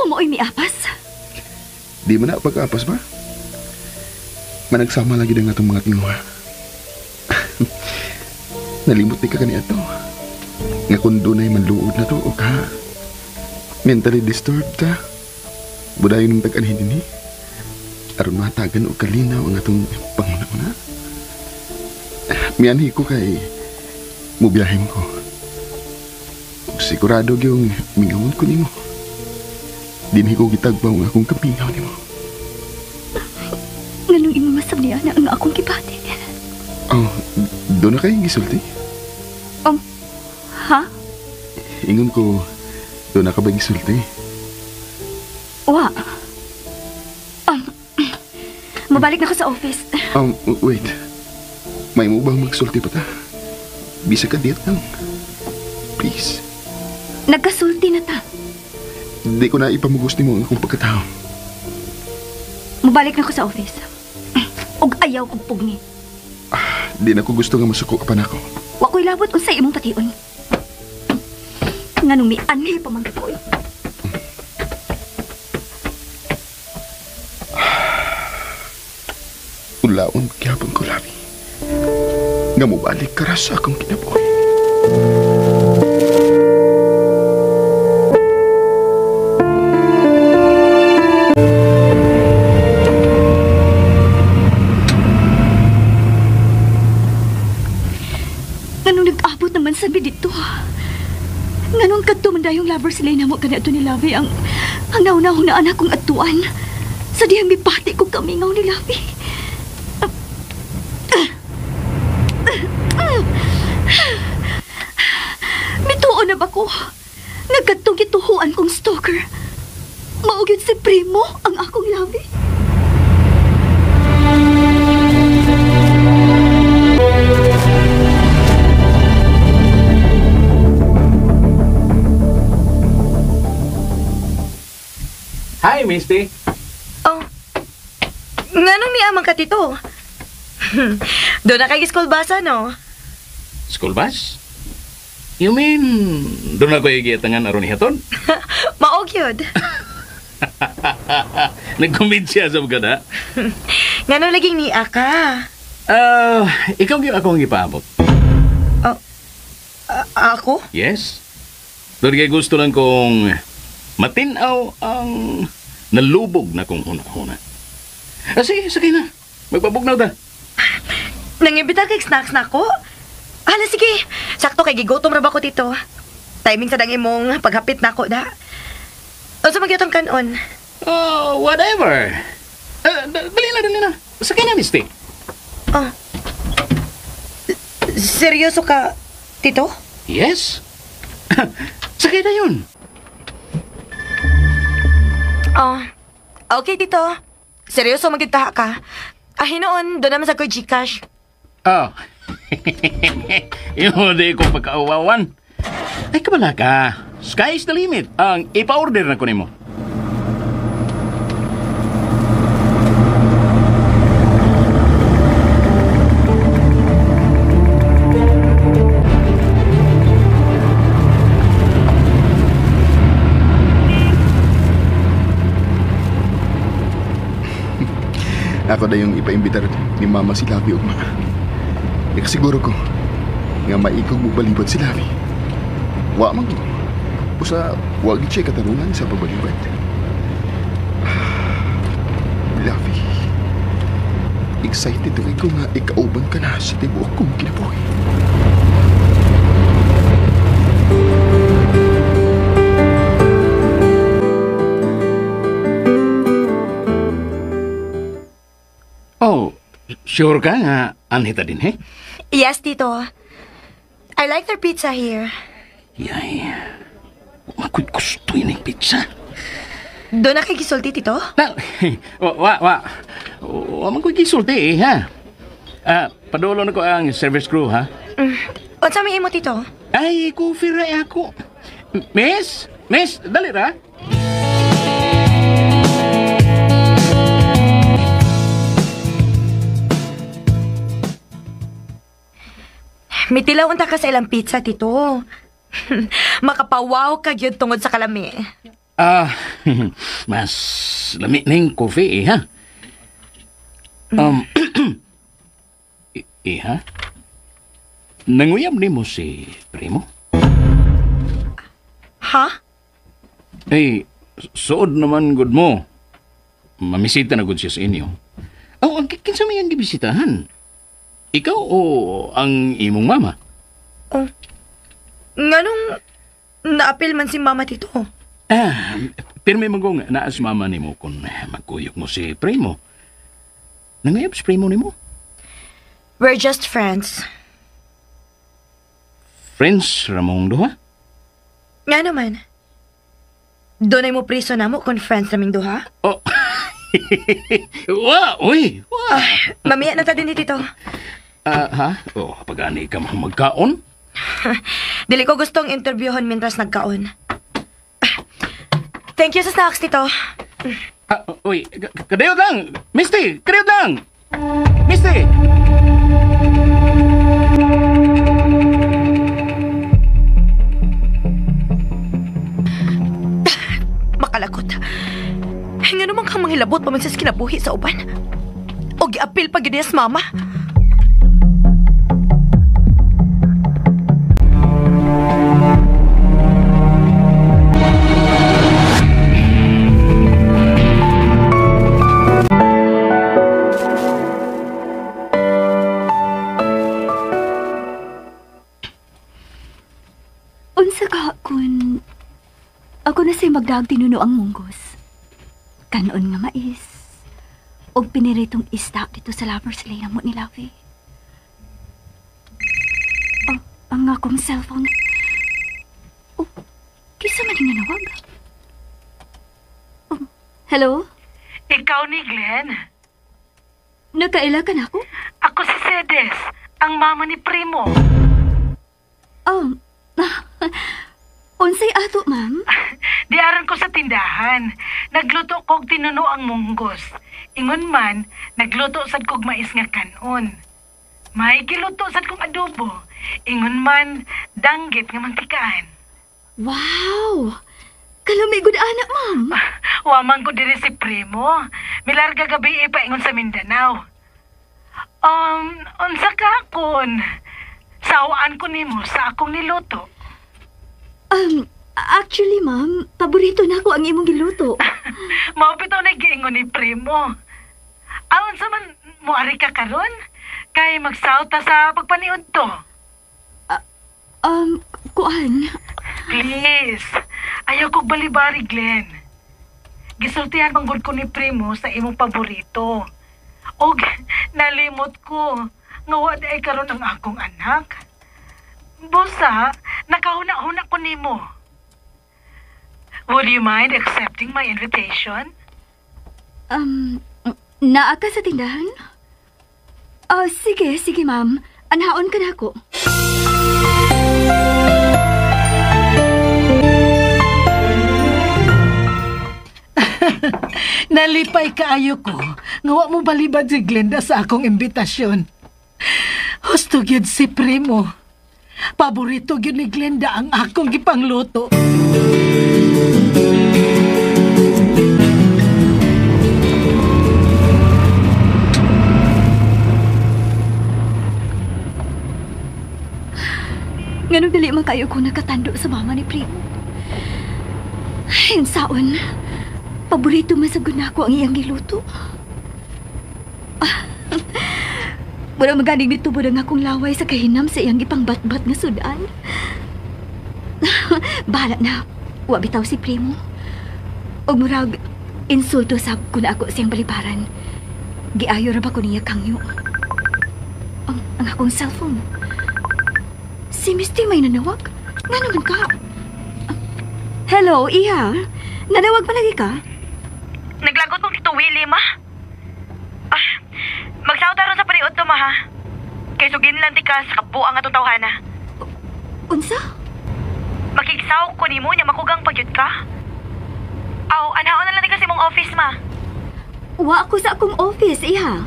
Ako mo ay miapas. Di man na pag-apas ba? Managsama lagi na nga itong mga tinguha. Nalimot ni ka kani ato. Nga kung dunay manluod na to o ka. Mentally disturbed ta. Budayon ng tag-anhin din eh. Aron matagan o kalinaw ang atong panguna-una. Mianhi ko kay mubiyahe mo ko. Sigurado gyung mingawon ko nimo. Dinhi ko gitagbaw ang akong kamingaw nimo. Nganong imo masab niya na ang akong gibati? Oh, doon na kayo gisulti? Ha? Ingon ko, doon na ka ba gisulti? Wa. Mabalik na ko sa office. Wait. May mo bang magsulti pa ta? Bisa ka diyet lang. Please. Nagkasulti na ta. Di ko na ipamugos nimo ang akong pagkatao. Mabalik na ko sa office. Og ayaw kong pugni. Di na ko gusto nga masuko ka pa nako. Wa ko'y labot unsay imong pation. Nganong mianhi pa man ko. Ulaon gyapon ko, Labi. Nga mobalik ka ra sa akong kinabuhi. Nganong nag-abot naman sabi dito? Nganong kadto man dayong lover sila namo kaniadto ni Labi ang nauna-hunaan akong atuan. Sa dihang mipati ko kamingaw ni Labi. Mituo na ba ko? Nagkadtong gituhuan kong stalker. Mao gyud si Primo ang akong Labi. Hi, Misty. Oh, nganong niamang ka, Tito? Doon na kay school bus, ano? School bus? You mean, doon ako igiyatangan aron hiaton? Maog yun. Nag-commit siya sa mga na. Nganong laging niya ka? Ikaw gyud akong gipaabot. Ako? Yes. Doon kay gusto lang kong matinaw ang nalubog na kong huna-huna. Sige, sakay na. Magpabugnaw ta. Nangimbita kay snacks na ako? Hala, sige. Sakto kay gigutom ra ba ko, Tito? Timing sa dang imong paghapit na ako, da. Unsa man gyud kanon? Oh, whatever. Dali na, dali na. Sakay na, Misty. Oh. Seryoso ka, Tito? Yes. Sakay na yun. Oh. Okay, Tito. Seryoso magigtaha ka. Ah, hinoon, doon naman sa ko'y Gcash. Oh. Yung di ko pagkauwawan. Ay, kabala ka. Sky is the limit. Ang ipa-order na ko nimo. Ako na yung ipaimbitar ni Mama si Labi ug Ma. Ikasiguro ko nga maikog mo balibad si Labi. Wa man ko. Usa, wa gid siya katarungan sa pagbalibad. Labi, excited rin ko nga ikauban ka na sa tibuok kong kinabuhi. Oh, sure ka nga anhita din, he? Yes, Tito. I like their pizza here. Yay. Mako'y gusto yun yung pizza. Doon na kay gisulti, Tito? Na, wa. Wa man ko'y gisulti, eh, ha? Padulo na ko ang service crew, ha? Unsa may imo, Tito? Ay, coffee ra ako. Miss? Miss, dali ra. Mitilaw unta ka sa ilang pizza, Tito. Makapawaw ka gyud tungod sa kalami. Mas lami ning coffee, eh, ha? Iha? Nanguyab ni mo si Primo? Ha? Eh, suod naman gud mo. Mamisita na gud siya sa inyo. Oh, ang kinsa may ang gibisitahan? Ikaw o ang imong mama? Oh. Nganong naapil man si mama, Tito? Pirmi magong naas mama nimo kung magkuyog mo si Primo. Nanguyab si Primo nimo? We're just friends. Friends ramong duha? Nga naman. Doonay mo priso na mo kung friends naming duha? Oh. Wa, uy, wa. Mamiya na ta din ni Tito. Ha? Oh, pag-ani ka magkaon? Dili ko gustong interviewon mintras nagkaon. Thank you sa snacks, Tito. Uy, kadayot lang! Misty, kadayot lang! Misty! Makalakot. Nga naman kang manghilabot pa man sa kinabuhi sa uban. O giapil pa gid niya sa mama. Unsa ka kun ako na say magdaag tinuno ang munggos. Kanon nga mais. Og piniritong isda dito sa Lovers Lane mo ni Lovey. Oh, ang akong cellphone. Oh, kisa man yung nanawag? Oh, hello? Ikaw ni Glenn? Nakaila ka na ako? Ako si Cedes, ang mama ni Primo. Oh, unsay ato, ma'am? Diaran ko sa tindahan. Nagluto kog tinuno ang munggos. Ingon man, nagluto sad kog mais nga kanon. May giluto sad kog adobo. Ingon man, danggit nga mantikaan. Wow! Kalami gud ana, ma'am. Wa man ko diri si Primo. Milarga gabi paingon sa Mindanao. Unsa ka kon? Sawaan ko nimo sa akong niluto. Actually, ma'am, paborito na ako ang imong giluto. Mao bitaw na giingon ni Primo. Aon sa man moari ka karon? Kay magsawta sa pagpaniud to. Kuan. Please, ayaw kog balibari, Glenn. Gisultihan man gud ko ni Primo sa imong paborito. Og nalimot ko nga wa di ay karon ang akong anak. Busa, nakahuna-huna ko nimo. Would you mind accepting my invitation? Naa ka sa tindahan? Oh, sige, sige, ma'am. Anhaon ka na ako. Nalipay kaayo ko nga wa mo balibad si Glenda sa akong imbitasyon. Husto gyud si Primo. Paborito gyud ni Glenda ang akong gipangluto. Nganong dili man kayo ko nakatando sa mama ni Primo. Ay, ang saon. Paborito man sa guna ko ang iyang giluto. Mura maganing nitubod ang akong laway sa kahinam sa iyang gipangbatbat nga sudan. Bahala na. Wa bitaw si Primo. Og murag insulto sab ko na ako siyang balibaran. Giayo ra ba ko niya kangyo? Ang akong cellphone. Si Misty may nanawag? Nga naman ka? Hello, Iha. Nanawag palagi ka? Naglagot mong Tito Willie, ma. Magsawta ron sa paniod to, ma, ha? Kay sugin lang ti ka sa kabuang atong tawhana. Unsa? Makigsaw ko nimo nya makugang pagyud ka. Aw, anhaon na lang ti ka sa imong office, ma. Wa ako sa akong office, Iha.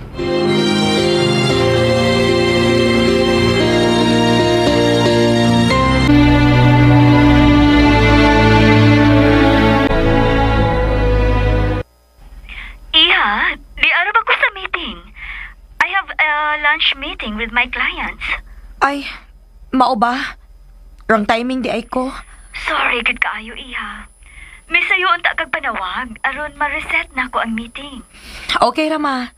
Ay, mao ba? Wrong timing di ay ko. Sorry, gud kaayo iha. May sayo unta kag panawag aron ma-reset na ko ang meeting. Okay ra ma.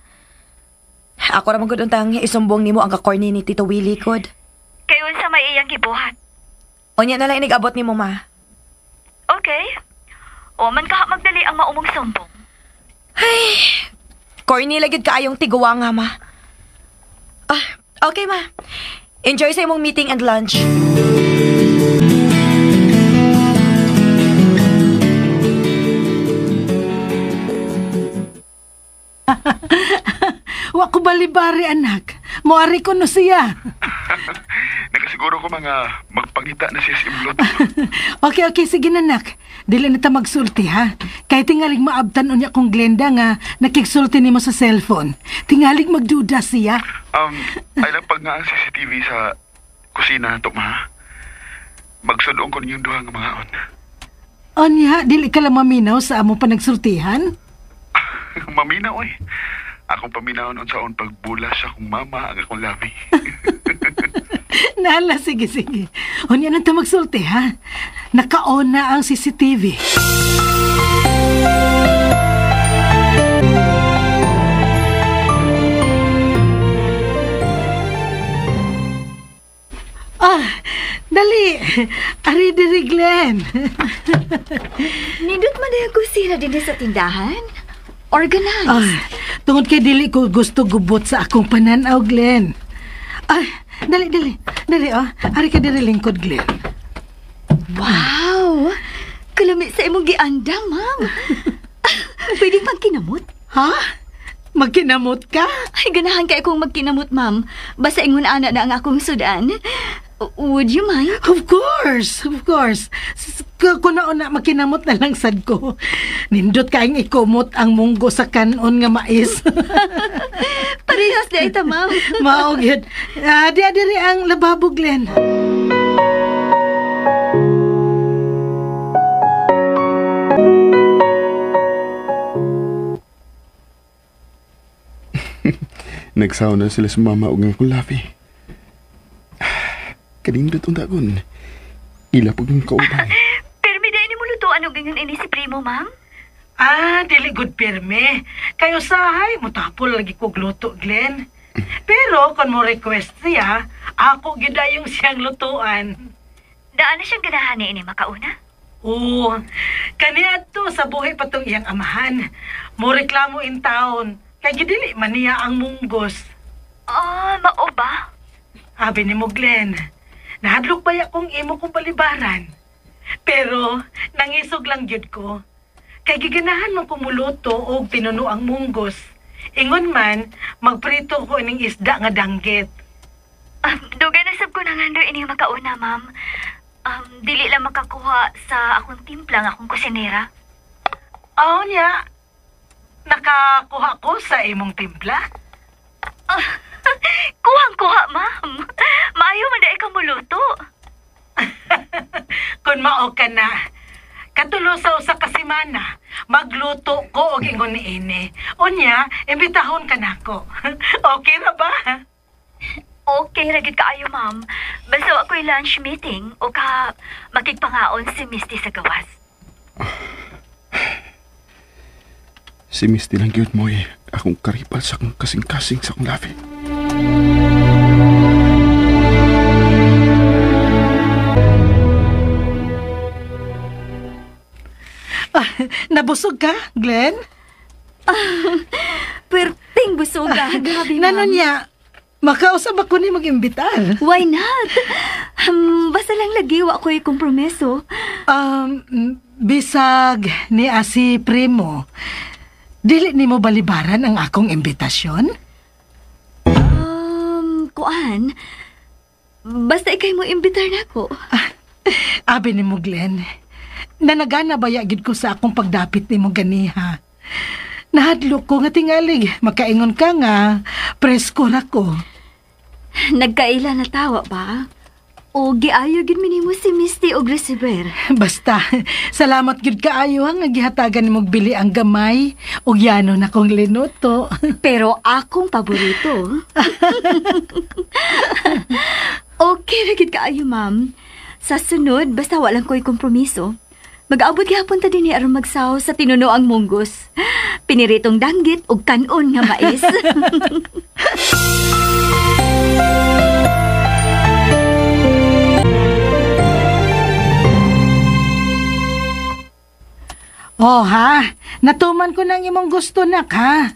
Ako ra man gud untang isumbong nimo ang kakorny ni Tito Willie kod. Kay unsa may iyang gibuhat? Unya na lang inig-abot nimo ma. Okay. O man kaha magdali ang maumong sumbong. Ay, corny lagi kaayong tiguwa nga ma. Ah, okay ma. Enjoy sa imong meeting and lunch. Wa ko balibari anak. Moari ko no siya. Nakasiguro ko mga magpangita na siya sa imlot. Okay, sige na nak. Dili na ta magsulti ha. Kay tingalig maabtan unya kong Glenda nga nakigsulti nimo sa cellphone. Tingalig magduda siya. Ay lang pag nga ang CCTV sa kusina to ma. Magsudong ko ninyong duha nga mga on. Onya, dili ka lang maminaw sa among panagsultihan? Maminaw eh. Akong paminawon unsaon pagbula sa akong mama ang akong labi. Nala, sige. Unya nang ta magsulti, ha? Naka-on na ang CCTV. Ah, dali. Ari diri, Glenn. Nindot man ang kusina din sa tindahan. Organized. Ah, tungod kay dili ko gusto gubot sa akong pananaw, Glenn. Ay, dali. Dali, oh. Ari ka diri lingkod, Glenn. Wow! Kalami sa imong giandam, ma'am. Pwede magkinamot? Ha? Magkinamot ka? Ay, ganahan kay akong magkinamot, ma'am. Basta ingon ana na ang akong sudan. Would you mind? Of course. Kuna-una, makinamot na lang sad ko. Nindot kaing ikumot ang munggo sa kanon nga mais. Parehas di ay ta, ma'am. Mao gyud. Di diri ang lababo, Glenn. Nagsaw na sila sa mama og ang kulapi. Kanindot ang dagon. Ila pag ng kauban. Pirmi dahil ni mo lutuan og ingon ini si Primo, ma'am? Ah, dili good pirmi. Kayo sahay, mutapol lagi kog luto, Glenn. Pero kung mo request siya, ako gidayong siyang lutuan. Daan na siyang ganahan ni ini makauna? Oo. Kaniadto sa buhi pa tong iyang amahan. Mo reklamo in town. Kay gidili man niya ang munggos. Ah, mao ba? Abi ni mo, Glenn. Nahadlok ba kung imo kong balibaran? Pero, nangisog lang gyud ko. Kay giganahan man kumuluto og tinuno ang munggos. Ingon man, magprito ko ining isda nga danggit. Dugay na sab ko nangando ining makauna, ma'am. Dili lang makakuha sa akong timpla nga akong kusinera. Oh, niya. Nakakuha ko sa imong timpla? Kuhang-kuha, ma'am. Maayo man dahil ka muluto. Kung mao ka na, katulo sa usa ka semana, magluto ko og ingon niini. Unya, imbitahon ka nako. Okay ra ba? Okay ra gid kaayo, ma'am. Basta wa ko'y lunch meeting o ka makigpangaon si Misty sa gawas. Si Misty lang gyud mo eh. Akong karipal sa akong kasing-kasing sa akong labi. Ah, nabusog ka, Glenn? Perting busoga. Grabe, ma'am. Nano niya, makausap ako ni mag-imbitar. Why not? Basta lang lagi, wa ko'y kompromiso. Bisag ni asi Primo, dili nimo balibaran ang akong imbitasyon? Kuan, basta ikay mo imbitar nako. Abi nimo, Glenn, nanagana baya gid ko sa akong pagdapit nimo ganiha. Nahadlok ko nga tingalig, makaingon ka nga, presko ra ko. Nagkaila na tawa ba? O giayo gid minimo si Misty og receiver. Basta, salamat gid kaayo nga gihatagan nimo bili ang gamay og yano na kong linuto. Pero akong paborito. Okay, ragid kaayo, ma'am. Sa sunod, basta walang ko'y kompromiso. Mag-abot gihapon ta dinhi aron magsaw sa tinunoang munggos. Piniritong danggit ug kanon nga mais. Oh ha, natuman ko nang imong gusto nak ha.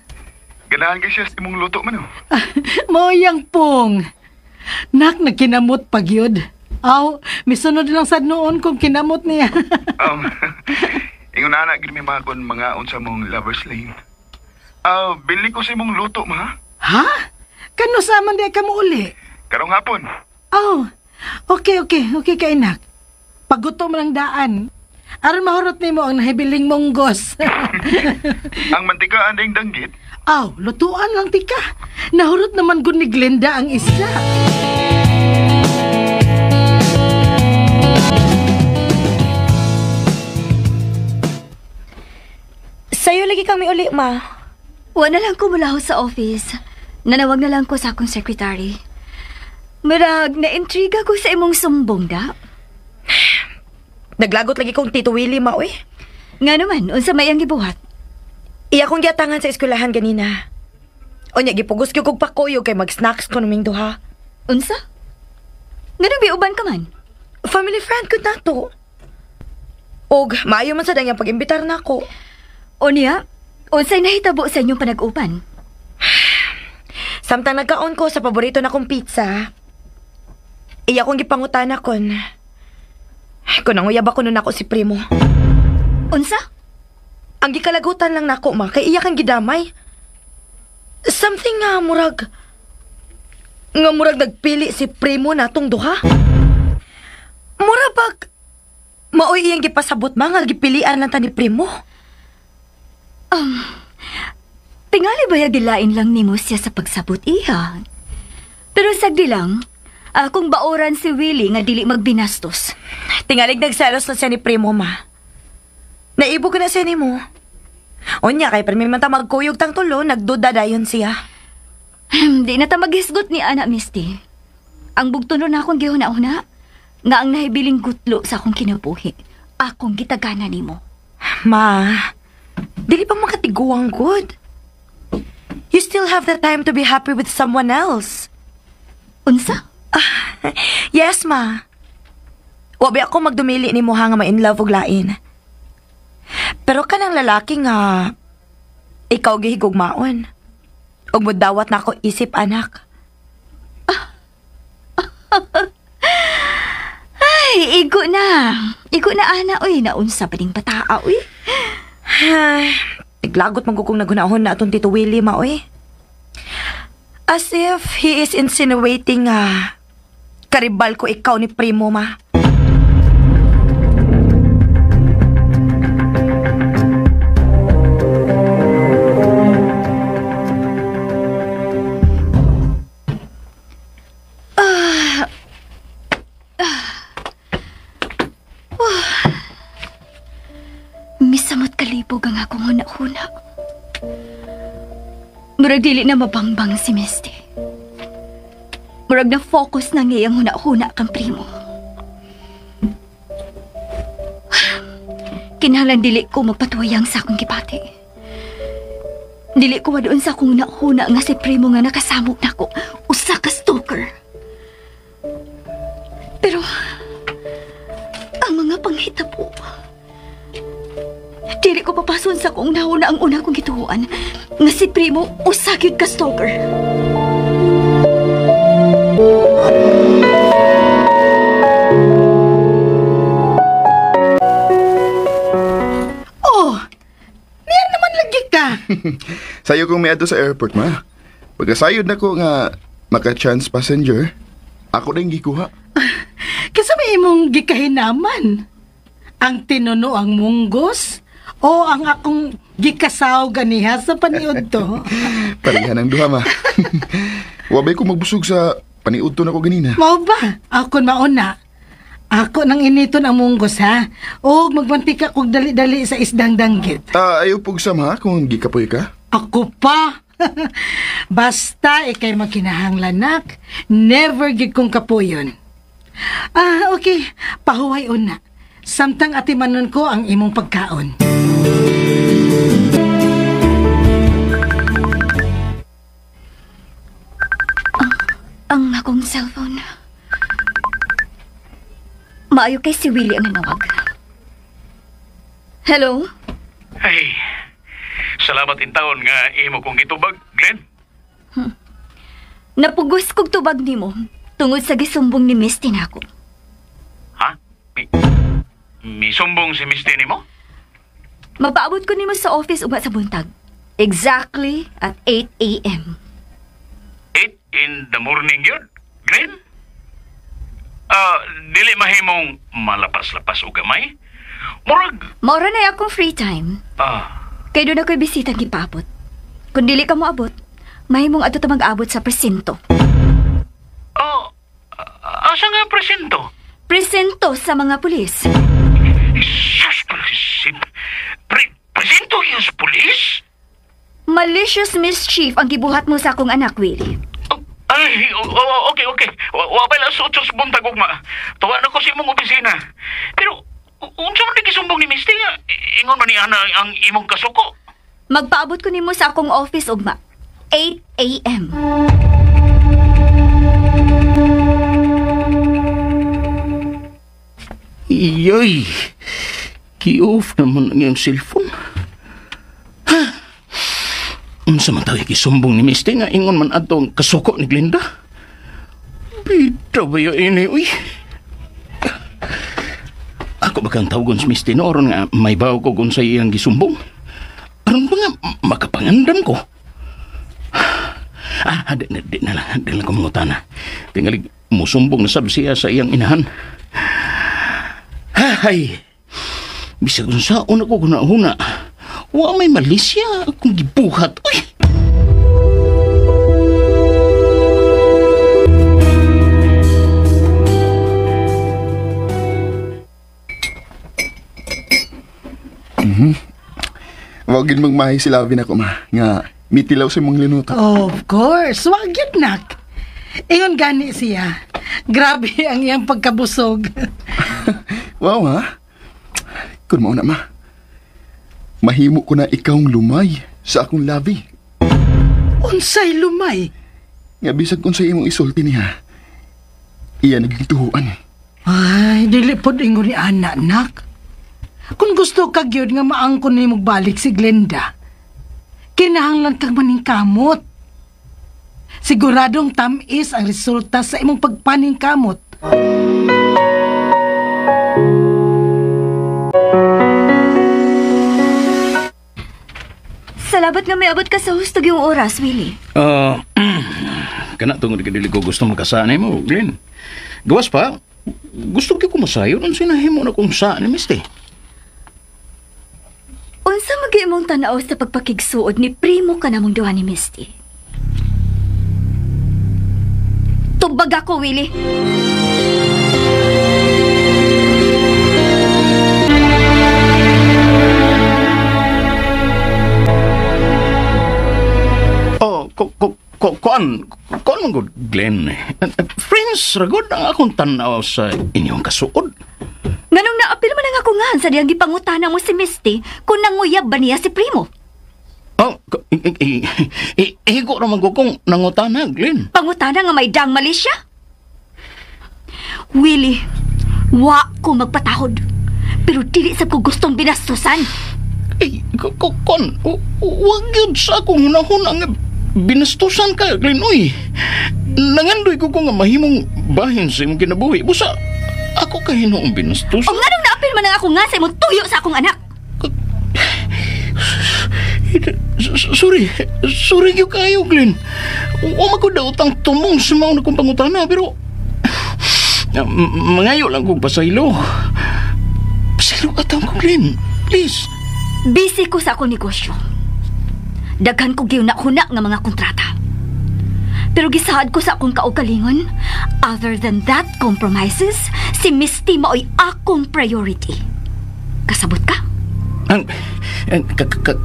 Ganahan kay siya sa imong luto man oh. Mauyang pong. Nak, nagkinamot pag yun. Aw, misunod lang sad noon kung kinamot niya. Ingon na gid mi mga kon mga unsa mong lover's lane. Binli ko sa imong luto ma. Ha? Kano sa man di ka mo uli? Karong hapon. Aw, okay kay nak. Pagutom lang daan. Aron mahurot nimo ang nahibiling munggos. Ang mantika anding danggit. Aw, lutuan lang tika. Nahurot naman gud ni Glenda ang isda. Sayo lagi kami uli, ma. Wala lang ko mulaho sa office. Nanawag na lang ko sa akong secretary. Marag, na-intriga ko sa imong sumbong, da. Naglagot lagi kong Tito Willie, ma, uy. Nga naman, unsa may ang gibuhat? Iya kong giatangan sa eskwelahan ganina. Unya, gipugos ko kog pakuyog kay mag-snacks ko naming duha. Unsa? Nga biuban ka man? Family friend ko na to. Og, maayo man sa dang pag-imbitar na ako. O niya, unsay nahitabo sa inyong panag-upan? Samtang nagkaon ko sa paborito na kong pizza, iya kong gipangutana kon. Kung nanguyab ako nun ako si Primo. Unsa? Ang gikalagutan lang nako ma, kay iya kang gidamay. Something nga murag nagpili si Primo natong duha. Mura bag maoy iyang gipasabot ma nga gipilian lang ta ni Primo. Tingali ba gilain lang nimo siya sa pagsabot iha? Pero sagdi lang, kung baoran si Willie nga dili magbinastos. Tingalig nagselos na siya ni Primo ma. Naibog na siya nimo. Unya kay permi man ta magkuyog tang tulo, nagduda dayon siya. Di na ta maghisgot ni Ana Misty. Ang bugtunon na akong gihuna-una, nga ang nahibiling gutlo sa akong kinabuhi, akong gitagana nimo. Ma, dili pa makatiguang good. You still have the time to be happy with someone else. Unsa? Yes, ma. Wabi ako magdumili ni mo ha nga ma-in love og lain. Pero kanang lalaki nga ikaw gihigugmaon. Ug mudawat na ako isip anak. Ay, igo na. Igo na, ana, uy. Naunsa pa ding bataa, uy. Naglagot man kung nagunahon na atong Tito Willie, ma, uy. As if he is insinuating karibal ko ikaw ni Primo, ma. Misamot kalibog ang akong huna-huna. Murag dili na mabangbang si Misty. Murag na focus na ngayang huna-huna kang Primo. Kinahanglan dili ko magpatuwayang sa akong gipati. Dili ko wadoon sa akong huna-huna nga si Primo nga nakasamok nako, usa ka stalker. Pero ang mga panghitabo, dili ko papason sa kung nauna ang una kong gituhuan nga si Primo usa gyud ka stalker. Oh, niyan naman lagi ka. Sayo kong miadto sa airport, ma. Pagkasayod na ko nga maka-chance passenger, ako din gikuha. Kasi may imong gikahinaman. Ang tinuno ang munggos o ang akong gikasaw ganiha sa paniud to. Pareha ng duha, ma. Wabay ko magbusog sa paniud to na ko ganina. Mao ba? Ako mauna. Ako nang initon ang munggos, ha? O magmantika kog dali-dali sa isdang danggit. Ayaw pug sama kung gikapoy ka. Ako pa. Basta ikay magkinahanglan, nak. Never gid kong kapuyon. Ah, okay. Pahuway una. Samtang atimanon ko ang imong pagkaon. Ang akong cellphone. Maayo kay si Willie ang nanawag. Hello? Ay, salamat in taon nga imo kong gitubag, Glenn. Napugos kog tubag nimo tungod sa gisumbong ni Misty nako. Ha? Misumbong si Misty nimo? Mapaabot ko nimo sa office uba sa buntag. Exactly at 8 a.m. 8 in the morning yun, Glenn? Dili mahimong malapas-lapas o gamay? Murag... Maura na akong free time. Kay doon ako'y bisitang gipaabot. Kung dili ka moabot, mahimong ato ta mag-abot sa presinto. Asa nga presinto? Presinto sa mga pulis. Sus, presinto yung pulis? Malicious mischief ang gibuhat mo sa akong anak, Willie. Ay, okay. Wapay lang sa 8 buntag ugma. Tuwa na ko sa imong opisina. Pero, unsa man di gisumbong ni Misty nga? Ingon man ni Ana ang imong kasuko. Magpaabot ko nimo sa akong office ugma. 8 a.m. Iyoy! Ki-off naman ang iyang cellphone. Ha? Unsa man tawag gisumbong ni Misty nga ingon man adto ang kasuko ni Glenda? Bida ba yun ini, uy? Ako ba kang tawagon si Misty no? Aron nga may bawo ko kung sa iyang gisumbong? Aron ba nga makapangandam ko? Di na lang kumangutana. Tingalig, musumbong na sab siya sa iyang inahan. Hay, bisag unsaon ako hunahuna. Wa may malisya akong gibuhat. Uy! Wag gid magmahi si Lavi na ko, ma. Nga, mitilaw sa imong linuto. Of course. Wag gyud, nak. Ingon gani siya. Grabe ang iyang pagkabusog. Wow, ha? Kun mao na, ma. Mahimo ko na ikawng lumay sa akong labi. Unsay lumay? Nga bisag unsay imong isulti niya. Iya naging tuhuan. Ay, dili pod ingon ni ana, nak. Kung gusto ka gyud nga maangkon nimo balik si Glenda, kinahanglan kang maningkamot. Siguradong tamis ang resulta sa imong pagpaningkamot. Salamat nga may abot ka sa husto yung oras, Willie. Kana tungod ka dili ko gusto makasanay mo, Glenn. Gawas pa, gusto ko kumasayo nung sinahimo na kung saan ni Misty. Unsa mag-iimong tanaw sa pagpakigsuod ni primo ka namong duha ni Misty? Tubag ako, Willie. Oh, kuan man gud, Glenn. Friends, ragod ang akong tanaw sa inyong kasuod. Nganong naapil man ang ako nga sa diyang gipangutana mo si Misty kung nanguyab ba niya si Primo? Oh, igo naman ko kung nangutana, Glenn. Pangutana nga may dang mali siya? Willie, wa ko magpatahod. Pero dili sab ko gustong binastusan. Ay, kon, wag yun sa akong hunahuna nga binastusan ka, Glenn, uy. Nangandoy ko kung nga mahimong bahin sa imong kinabuhi. Busa, ako kahinoong binastusan. O nganong naapil man ang ako nga sa imong tuyo sa akong anak? Sorry. Sorry gyud kayo, Glenn. Wa man ko daotang tumong sa mao na kong pangutana, pero mangayo lang kong pasaylo. Pasaylo atang ko, Glenn. Please. Busy ko sa akong negosyo. Daghan ko gihuna-huna nga mga kontrata. Pero gisaad ko sa akong kaugalingon, other than that compromises, si Misty maoy akong priority. Kasabot ka?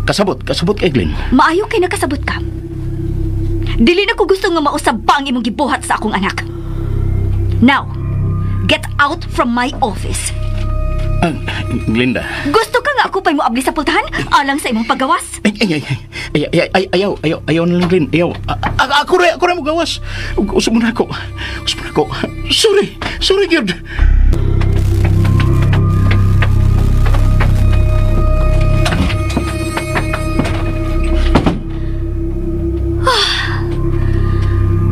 Kasabot, kasabot kay Glenn. Maayo kay nakasabot ka. Dili na ko gusto nga mausab pa ang imong gibuhat sa akong anak. Now, get out from my office. Glinda. Gusto ka nga ako pa'y moabli sa pultahan alang sa imong paggawas? Ay, ayaw na lang, Glin. Ayaw. Ako ra mo gawas. Usap mo na ako. Sorry, gyud.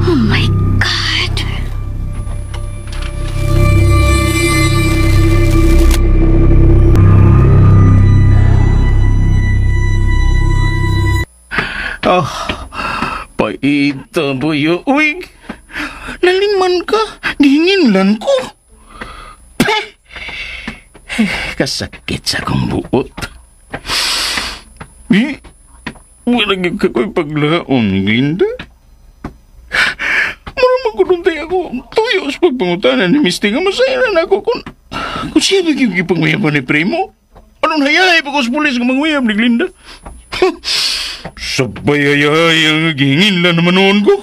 Oh my God. Oh, paita buyo. Uy, naliman ka. Gihinginlan ko. Kasakit sa akong buot. Eh, wala ka ko'y paglaon, Glinda. Magununtay ako. Tuyo sa pagpangutanan ni Misty nga masaya na ako kung siya ba yung ipanguyab ni Primo? Anong hayahay pa ko sa pulis nga manguyab ni Glinda? Sabay hayahay ang gihingin lang naman noon ko.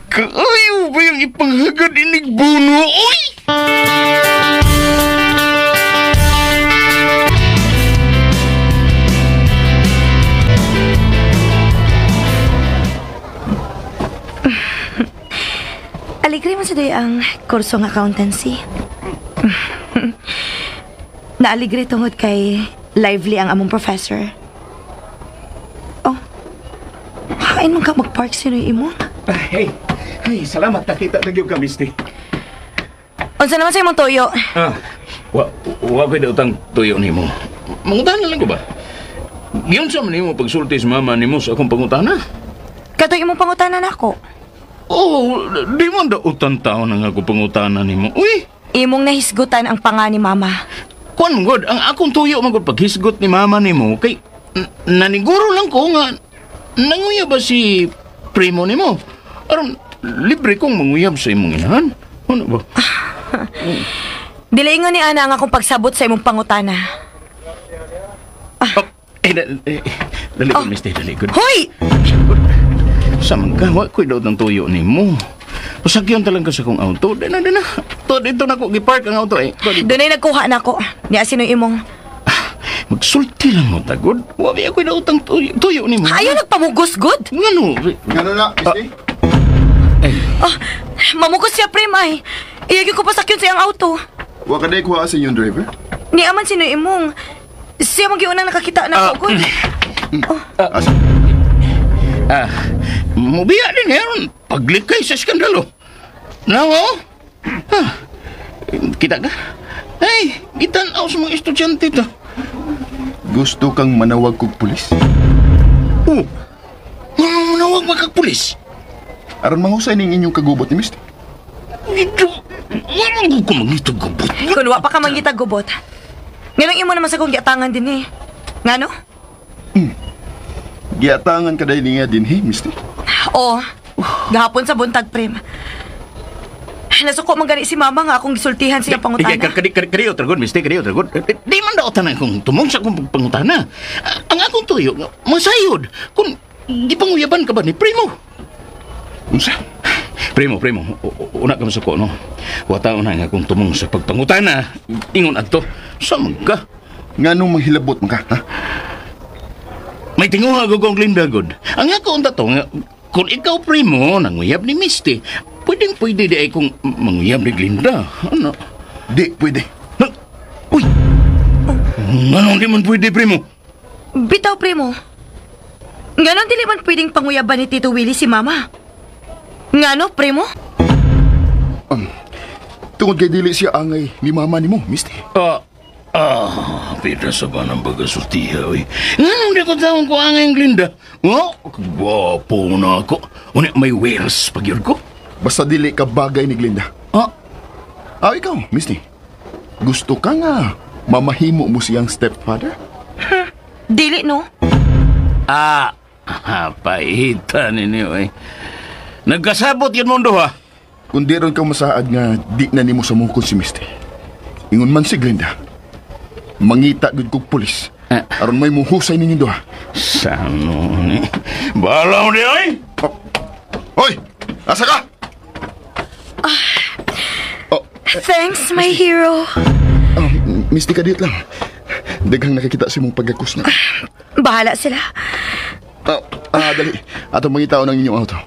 Kaayo ba yung ipanghagad inig buno? Uy! Aligre man sa doy ang kurso ng accountancy. Naaligre tungod kay lively ang among professor. Oh, hain man ka mag-park sino imo? Hey, salamat nakita na gyud ka, Misty. Unsa naman sa imong tuyo? Wa ko'y dautang tuyo nimo. Mangutana lang ko ba? Giyon sa man nimo pagsulti sa mama nimo sa akong pangutana? Katoy imong pangutana nako. Oh, di man dautan taon ang ako pangutana nimo. Uy! Imong nahisgutan ang panga ni mama. Kuan man god, ang akong tuyo man god paghisgot ni mama nimo kay naniguro lang ko nga nanguyab ba si primo nimo. Aron libre kong manguyab sa imong inahan. Ano ba? Dili ingon ni ana ang akong pagsabot sa imong pangutana. Dali ko, Misty, dali ko. Hoy! Sa mga, wa ko'y daw ng tuyo ni mo. Pasagyon talaga sa kong auto. Dina. To, dito na ko, gipark ang auto eh. Doon ay nagkuha na ako. Niya sino imong. Magsulti lang mo, tagod. Wa ba ako'y daw tuyo ni mo. Ayaw nagpamugos, good. Ngano? Ngano na, Misty? Mamugos siya, Prim, ay. Iyagin ko pasakyon sa iyang auto. Wa ka day kuha sa inyong driver? Niya man sino imong. Siya magyunang nakakita na ako, good. Mubiya din meron. Paglikay sa skandalo. Nawo? Kita ka? Ay, gitanaw sa mga estudyante to. Gusto kang manawag kog pulis? Oh, manawag magkag pulis? Aron mahusay ning inyong kagubot ni Misty. Ito, wala ko mangitag gubot. Kung wa pa ka mangitag gubot, nganong imo naman sa kong giatangan din eh. Ngano? Giatangan ka dahil niya din, hey, Misty? Oo. Gahapon sa buntag, Prim. Nasuko man gani si Mama nga akong gisultihan siya pangutana. Kariyo, tragod, Misty, kariyo, tragod. Di man daw tanan kung tumong sa akong pangutana. Ang akong tuyo, masayod. Kung di panguyaban ka ba ni Primo? Unsa? Primo, una ka masuko, no? Wata na nga kung tumong sa pagpangutana. Ingon adto, sa ka. Nganong manghilabot man ka, ha? May tinguha ko kong Glinda, good. Ang ako unta to, nga, kung ikaw, Primo, nanguyab ni Misty, pwedeng-pwede di ay kung manguyab ni Glinda. Ano? Di, pwede. Ha? Uy! Anong di man pwede, Primo? Bitaw, Primo. Nganong dili man pwedeng panguyaban ni Tito Willie si Mama? Ngano, Primo? Tungod kay dili siya angay ni Mama nimo, Misty. Pita sa ba ng pagkasultiha, oy. Nganong di ko taong ko angay ang Glinda? Oh, gwapo na ako. Una, may wheels pag yun ko. Basta dili ka bagay ni Glinda. Ikaw, Misty. Gusto ka nga mamahimo mo siyang stepfather? Dili, no? Paita ninyo, eh. Nagkasabot yun mundo, ha? Kung di ron ka masaad nga di na nimo samukon si Misty. Ingon man si Glinda. Mangita gud kog pulis. Aron may muhusay ninyo duha. Sano ni? Bahala mo di, oy! Hoy! Asa ka? Oh, Thanks, my hero. Misty ka dito lang. Daghang nakikita sa imong pagkakos na. Bahala sila. Dali. Atong mangitao ng inyong auto.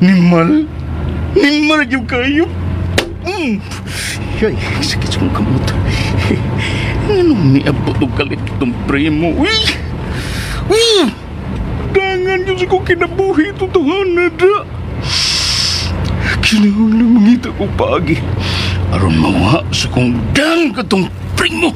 Nimal. Nimal yung kayo. Ay, sakit sa kong kamot. Anong niabot og kalit itong primo? Uy! Uy! Dangan yun sa kong kinabuhi ito na da. Kinahanglan mangita ko paagi. Aron mawa sa kong dang katong primo.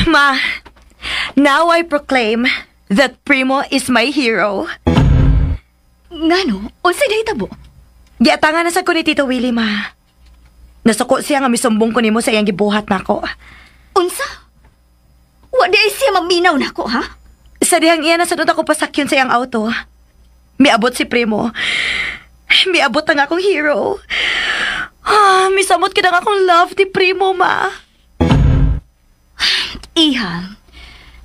Ma, now I proclaim that Primo is my hero. Ngano? Unsay nahitabo? Giatangan na sa ko ni Tito Willie, ma. Nasuko siya nga misumbong ko nimo sa iyang gibuhat nako. Unsa? Wa di ay siya maminaw nako, ha? Sa dihang iya na sunod ako pasakyon sa iyang auto. Miabot si Primo. Miabot ang akong hero. Ah, misamot kid ang akong love ni Primo, ma. Iha,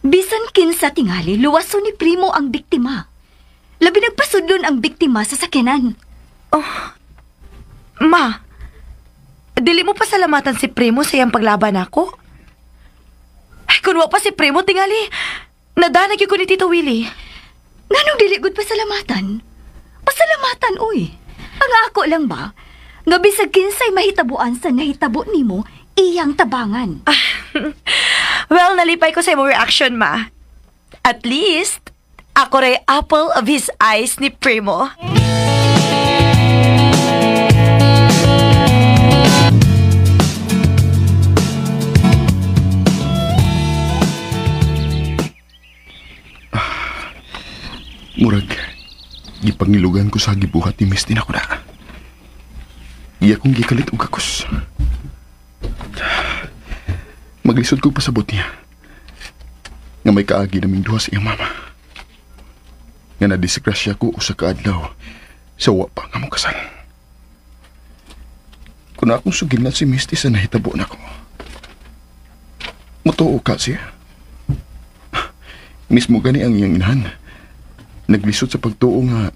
bisan kinsa tingali, luwaso ni Primo ang biktima. Labi nagpasudlon ang biktima sa sakyanan. Ma, dili mo pasalamatan si Primo sa iyang paglaban ako? Ay, kun wa pa si Primo, tingali, nadanag ko ni Tito Willie. Nganong dili gud pasalamatan? Pasalamatan, uy. Ang ako lang ba? Nga bisag kinsay mahitabuan sa nahitabo nimo, iyang tabangan. Well, nalipay ko sa imong reaction, ma. At least, ako ray apple of his eyes ni Primo. Murag, gipangilugan ko sa gibuhat ni Misty na ko na. Iya kong gikalit og kakos. Maglisod ko pasabot niya. Nga may kaagi naming duha sa iyang mama. Nga nadisgrasya ko usa ka adlaw sa wa pa nga mo kasal. Kung akong sugilnan si Misty sa nahitabo nako. Mutuo ka siya. Mismo gani ang iyang inahan. Naglisod sa pagtuo nga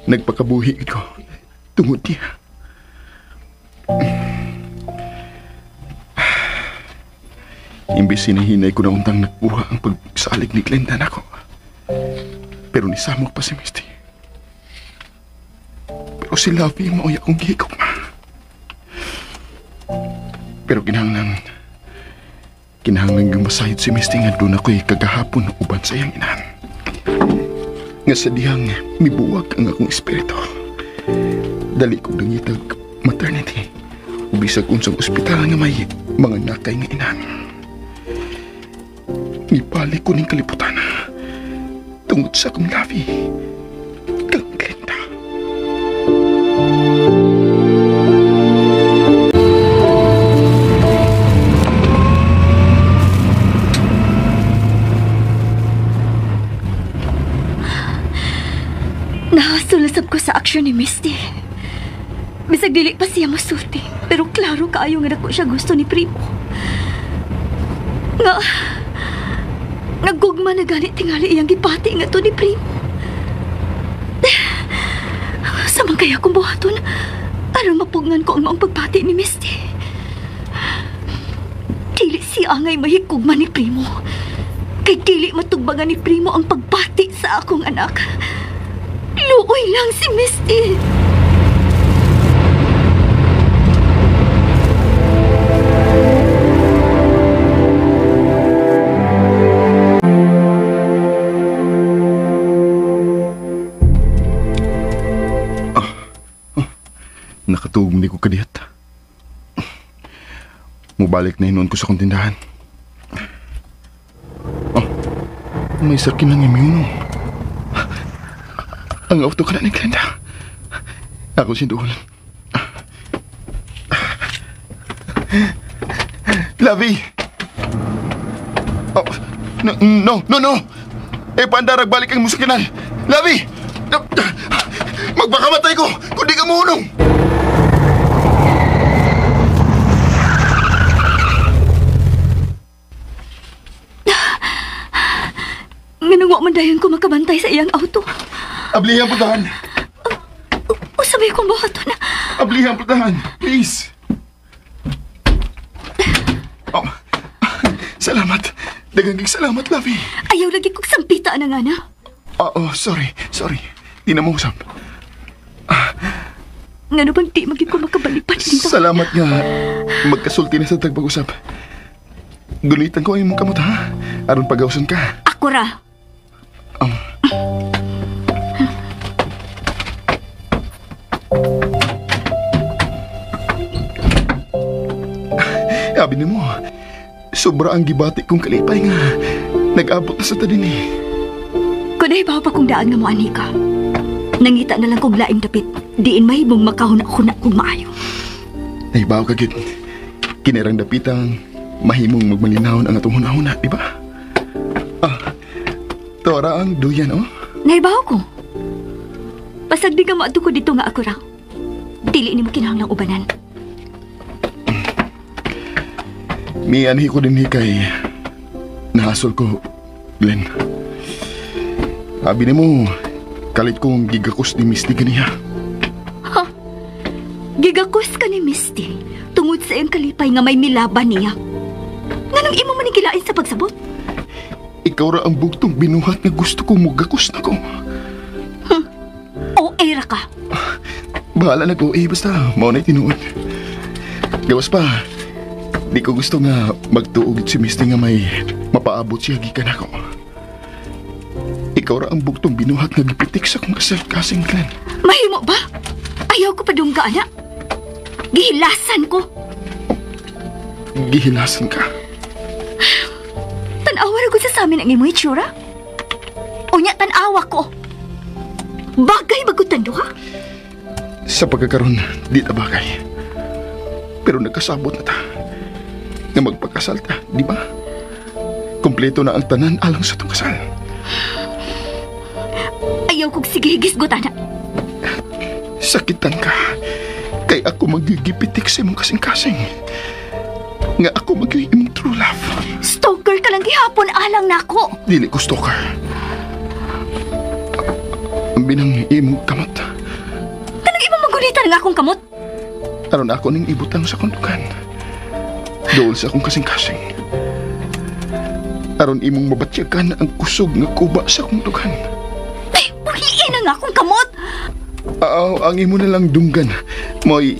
nagpakabuhi ko tungod niya. Imbis hinahinay ko na untang nagbuha ang pagsalig ni Glenda nako. Pero nisamok pa si Misty. Pero si Lovey maoy akong gihigugma. Pero kinahanglan yung masayod si Misty nga doon ako'y kagahapon uban sa iyang inahan. Nga sa dihang mibuwag ang akong espiritu. Dali kong nangitag maternity. Bisag unsang ospital nga may mga nakay nga inahan. Mibalik ko ning kalibutan tungod sa akong labi kang Glenda. Nahasulasab ko sa aksyon ni Misty. Bisag dili pa siya masulti, pero klaro kaayo nga dako siya gusto ni Primo. Nga nagugma na ganit tingali iyang gipati nga to ni Primo. Sa man kaya kong buhaton, aron mapugnan ko ang maong pagpati ni Misty. Dili siya angay mahigugma ni Primo. Kay dili matugbangan ni Primo ang pagpati sa akong anak. Luoy lang si Misty. Nakatugong ni ko kadiyat. Mubalik na hinuon ko sa kong tindahan. Oh, may sakin ng imyuno. Ang auto ka na ni Glenda. Ako sinduol. Lavi! Oh, no, no, no, no! Eh, paandarag balik ang musakinan! Lavi! Magbakamatay ko kung di ka muunong! Nganong wa man dayon ko makabantay sa iyang auto. Ablihan putahan. O sabay kong buhaton na. Ablihan putahan, please. Oh, salamat. Daghang salamat, Lavi. Ayaw lagi kong sampita na nga na. Oh, sorry, sorry. Di na mausap. Ngano bang di maging ko makabalipan dito? Salamat nga. Magkasulti na sa tagpag-usap. Gunitan ko ang imong kamot, ha? Aron pagawson ka. Ako ra. Sabi ni mo, sobra ang gibati kong kalipay nga. Nag-abot na sa tadin eh. Kunay ba pa kong daan nga mo anika? Nangita na lang kong laing dapit. Diin mahimong makahuna-huna kong maayo. Nahibaw ka, git. Kinirang dapitang mahimong magmalinahon ang atong huna-huna, di ba? Ah, tora ang duyan, oh. Nahibaw ko. Pasag di ka maadto ko dito nga ako ra. Dili ni mo kinahanglang ubanan. Mianhi ko din kay nahasol ko, Glenn. Sabi ni mo, kalit kong gigakos ni Misty ganiha. Ha? Gigakos ka ni Misty tungod sa iyang kalipay nga may milaban niya. Nganong imo man gilain sa pagsabot? Ikaw ra ang bugtong binuhat nga gusto kong mugakos na ko. Huh? O era ka. Bahala na ko, eh, basta mao na'y tinuod. Gawas pa, di ko gusto nga magtuog si Misty nga may mapaabot siya gikan ako. Ikaw ra ang bugtong binuhat nga gipitik sa kong kasing, Glenn. Mahimo ba? Ayaw ko padungga, anak. Gihilasan ko. Gihilasan ka? Tan-awa ra ko sa amin ang imong itsura. Unya, tan-awa ko. Bagay bagutan duha. Sa pagkakaroon, di ta bagay. Pero nagkasabot na ta. Nga magpakasal ta, di ba? Kompleto na ang tanan alang sa itong kasal. Ayaw kong sige-higis, gutana. Sakitan ka. Kay ako magigipitik sa imong kasing-kasing. Nga ako magiging imong true love. Stalker ka lang gihapon alang nako. Dili ko stalker. Ang binang imong kamot. Kanang imong magunitan nga akong kamot? Aron ako ning ibutang sa kundukan. Dool sa akong kasing-kasing. Aron imong mabatyagan ang kusog nga kuba sa akong dugan. Ay, buhiin na nga akong kamot! Oo, ang imo na lang dunggan. Mo'y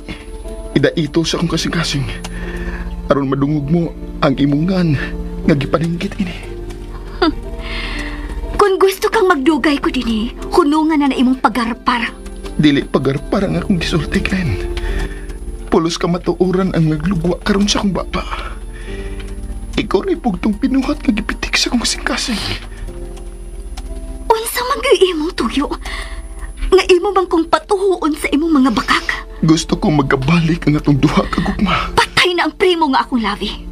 idaito sa akong kasing-kasing. Aron madungog mo ang imong ngan nga gipaninggit ini. Kung gusto kang magdugay ko dinhi, hunungan na na imong pagarpar. Dili pagarpar ang akong gisulti, Glenn. Pulos ka matuoran ang naglugwa karon sa akong baba. Ikaw rin pugtong pinuhat nga gipitik sa akong kasing-kasing. Unsa man gyud imong tuyo? Nga imo bang kong patuhuon sa imong mga bakak? Gusto kong magkabalik ang atong duha ka gugma. Patay na ang primo nga akong labi.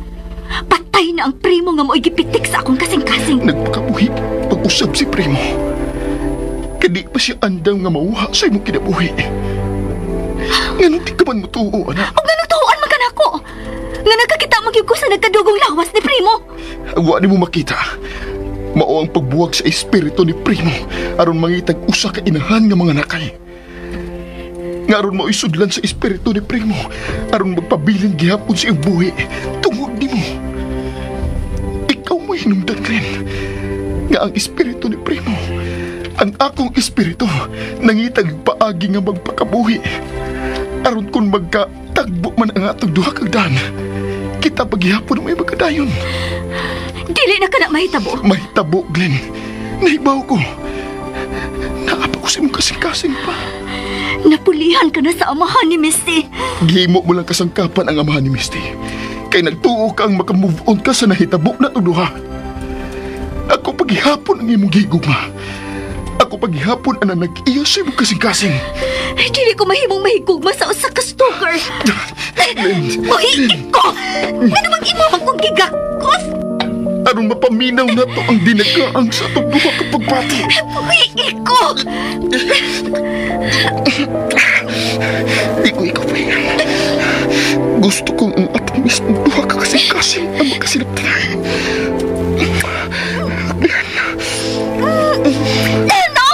Patay na ang primo nga mo'y gipitik sa akong kasing-kasing. Nagpakabuhi pag-usab si primo. Kadi pa siya andam nga mauha sa imong kinabuhi. Nganong di ka man mutuo, anak? O nganong tuoan man ka nako? Nga nagkakita magyud ko sa nagkadugong lawas ni primo. Wa ni mo makita. Mao ang pagbuwag sa espiritu ni primo aron mangitag usa ka inahan nga mga nakay. Nga aron mao'y sudlan sa espiritu ni primo aron magpabilin gihapon sa iyang buhi tungod nimo. Ikaw mo hinungdan, Glenn, nga ang espiritu ni primo, ang akong espiritu nangitag paagi nga magpakabuhi. Aron kung magkatagbo man ang atong duha kag daan, kita paghihapon may magkadayon. Dili na ka na mahitabo. Mahitabo, Glenn. Nahibaw ko. Naapa ko sa imong kasing-kasing pa. Napulihan ka na sa amahan ni Misty. Gihimo mo lang kasangkapan ang amahan ni Misty. Kay nagtuo ka ang makamove on ka sa nahitabo na duha. Ako paghihapon ang imong gigugma. Ako paghihapon ang nag-iyo sa imong kasing-kasing. Dili ko mahimong mahigugma sa usa ka stalker. Muhiit ko! Ngano bang imo man kong gigakos? Aron mapaminaw na to ang dinagaang sa atong duha ka pagbati. Muhiit ko! Di ko ikaw pahingan. Gusto kong ang atong mismong duha ka kasing-kasing ang makasinaptanay. No!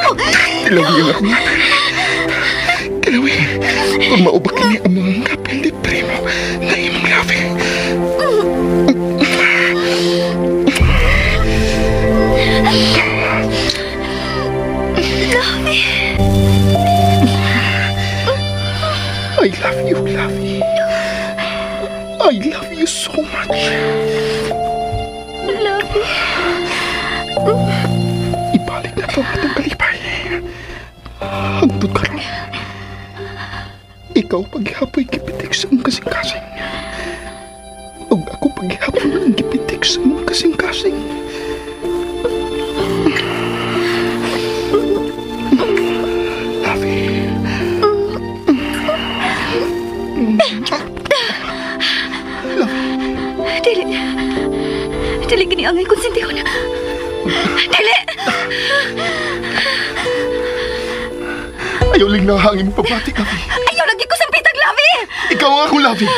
Tilawi ang akong ngapil. Tilawi. Kung maubak kini ang mga ngapil ni Primo na imong labi. Labi. I love you, Lavi. I love you so much. Lavi. Ibalik na to ang atong kalipay. Hangtod karon, ikaw paghihapoy gipitik sa imong kasing-kasing. Ug ako paghihapon ang gipitik sa imong kasing-kasing. Lavi. Dili. Dili gini angay konsentihon. Dili! Ayaw lang nahangin mo pagbati, Lavi. Ayaw lagi ko sampitag, Lavi! Ikaw ang akong Lavi.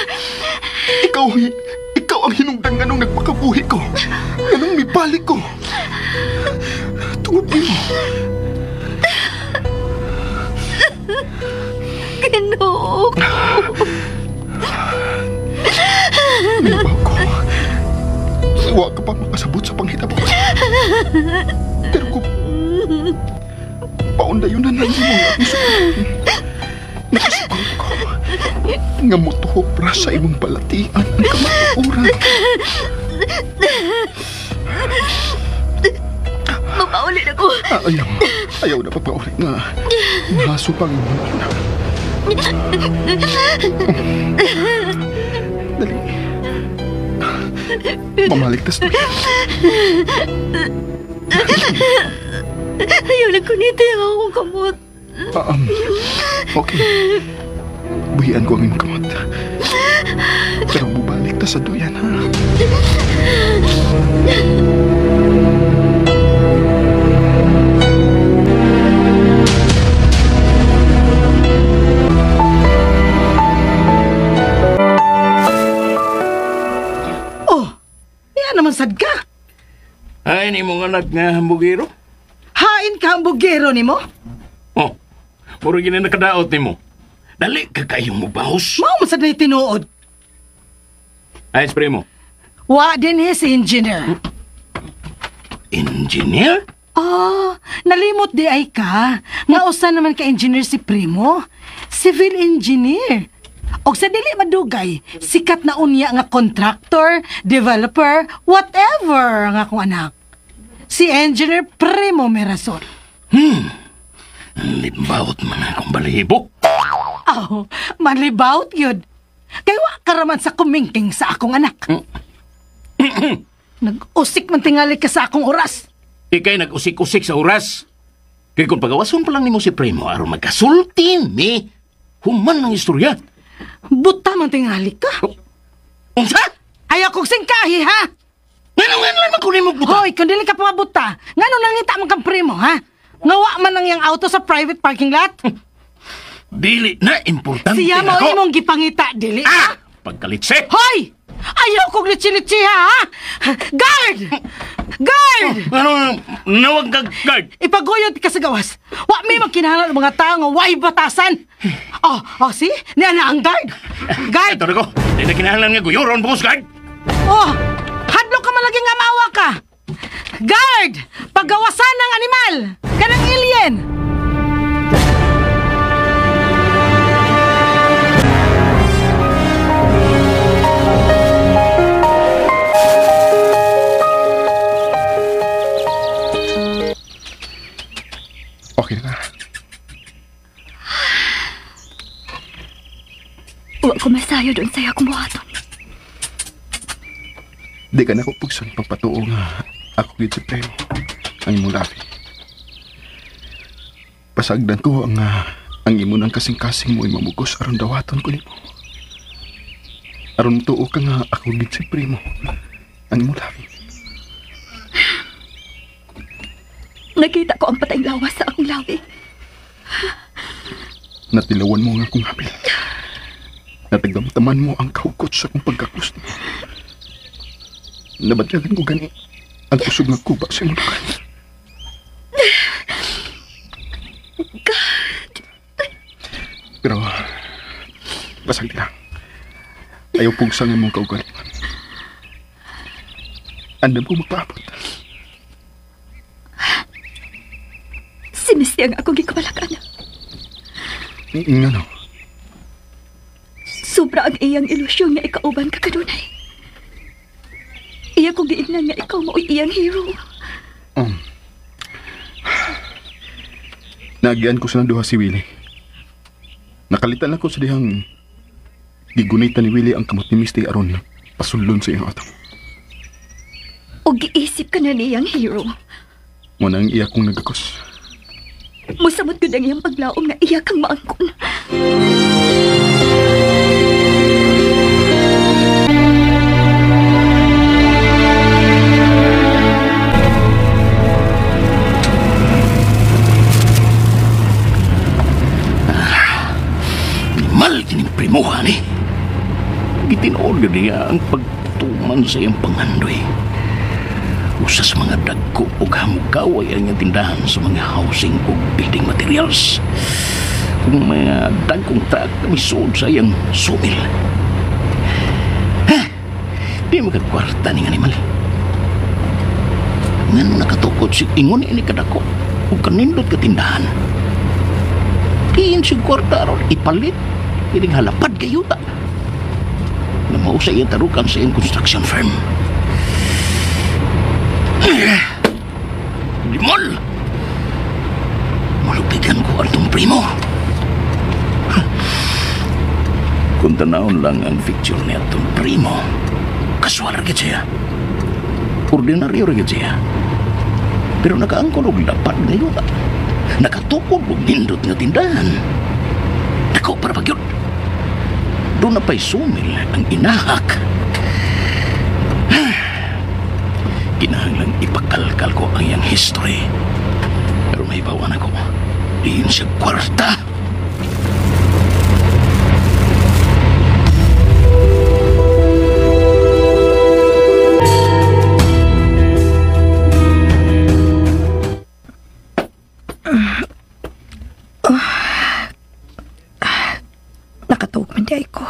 Ikaw ang hinungdan nganong nagpakabuhi ko. Nganong mibalik ko. Tungod nimo. Ginoo ko. Nibaw ko. Wa ka pa makasabot sa panghitabo. Pero kung paundayon na nimo nga nakasiguro ko nga motuhok ra sa imong balatian ang kamatuoran. Mapaulit ako. Ayaw. Ayaw na pagpaulit nga. Nahaso pang imong una. Dali. Mamaligtas na. Ayaw lang kuniti ang akong kamot. Okay. Buhian ko ang imong kamot. Pero bubalik ta sa duyan, ha? Oh, niya naman sad ka. Ay, ni mong anak nga hambugero. Hain ka hambugero nimo? Oh, puro gini nakadaot nimo. Dali ka kayong mubahos. Mao man sad na tinuod. Ay, primo. Wa din he si engineer. Engineer? Ah, nalimot di ay ka. Nga usa naman ka engineer si Primo. Civil engineer. Og sa dili madugay, sikat na unya nga contractor, developer, whatever ang akong anak. Si Engineer Primo Mirasol. Limbawot man akong balahibo. Aw, malibawot yun. Kay wa karaman sa kumingking sa akong anak. Nag-usik man tingali ka sa akong oras. Ikay nag-usik-usik sa oras. Kay kung pagawason pa lang nimo si Primo aron magkasulti mi, human ang istorya. Buta man tingali ka. Unsa? Ayaw kong singkahi, ha? Ngano nga lang ko nimo buta? Hoy, kung dili ka pamabuta, ngano nangita man kang Primo, ha? Ngawa man ang iyang auto sa private parking lot? Dili na importante Siya mo ako. imong gipangita, dili. Ah! Pagkalitse! Hoy! Ayaw kong litsi-litsi, ha? Guard! Guard! Ano, nawag ka, guard? Ipaguyod ka sa gawas. Wa may magkinahanglan ang mga tao nga way batasan. Oh, oh, see? Niya na ang guard. Guard! Ito na ko. Di na kinahanglan nga guyuron, bungos guard. Oh, hadlok ka man lagi nga maawa ka. Guard! Paggawasan ng animal! Kanang alien! Okay na. Wa ko masayo doon sa akong buhaton. Di ka na ko pugson pagpatuo nga ako gid si Primo. Ang imong labi. Pasagdan ko ang imo ng kasing-kasing mo ay mamugos aron dawaton ko nimo. Aron tuo ka nga ako gid si Primo. Ang imo labi. Nakita ko ang patayng lawas sa akong labi. Natilawan mo ang akong habil. Natagdamtaman mo ang kahukot sa akong pagkakus nimo. Nabadyagan ko gani ang kusog nga kuba sa imong lugar. God! Pero, basag lang. Ayaw pugsang imong kaugalingon. Andam ko magpaabot. Si Misty ang akong gikabalakan. Nga no? Sobra ang iyang ilusyon nga ikauban ka kanunay. Iya kong giingnan nga ikaw mao'y iyang hero. Naagian ko sa duha si Willie. Nakalitan ako sa dihang gigunitan ni Willie ang kamot ni Misty aron pasulon sa iyang atong. O giisip ka na niyang hero. Muna ang iya kong nagakos. Musamot gud ang iyang paglaom nga iya kang maangkon. Mal kining primuhan eh. Gitinuod niya ang pagtuman sa iyang pangandoy. Usa sa mga dagko og hamugaway ang iyang tindahan sa mga housing ug building materials. Kung mga dagkong truck na misuod sa iyang sumil. Ha? Di magkakwarta ning animal. Ngano nakatukod si ingon ini kadako ug kanindot ka tindahan. Diin si kwarta aron ipalit ining halapad kayuta. Na mausa iyang tarukan sa iyang construction firm. Limol! Malupigan ko ang tong primo. Kung tanawon lang ang picture niya itong primo, kasual ra gid siya. Ordinaryo ra gid siya. Pero nakaangkon og lapad nga yuta. Nakatukod og nindot nga tindahan. Dako para pagyud. Doon na pa'y sumil ang inahak. Kinahanglang ipakalkal ko ang iyang history. Pero may bawan ako. Diin siya kwarta. Nakatuog man di ay ko.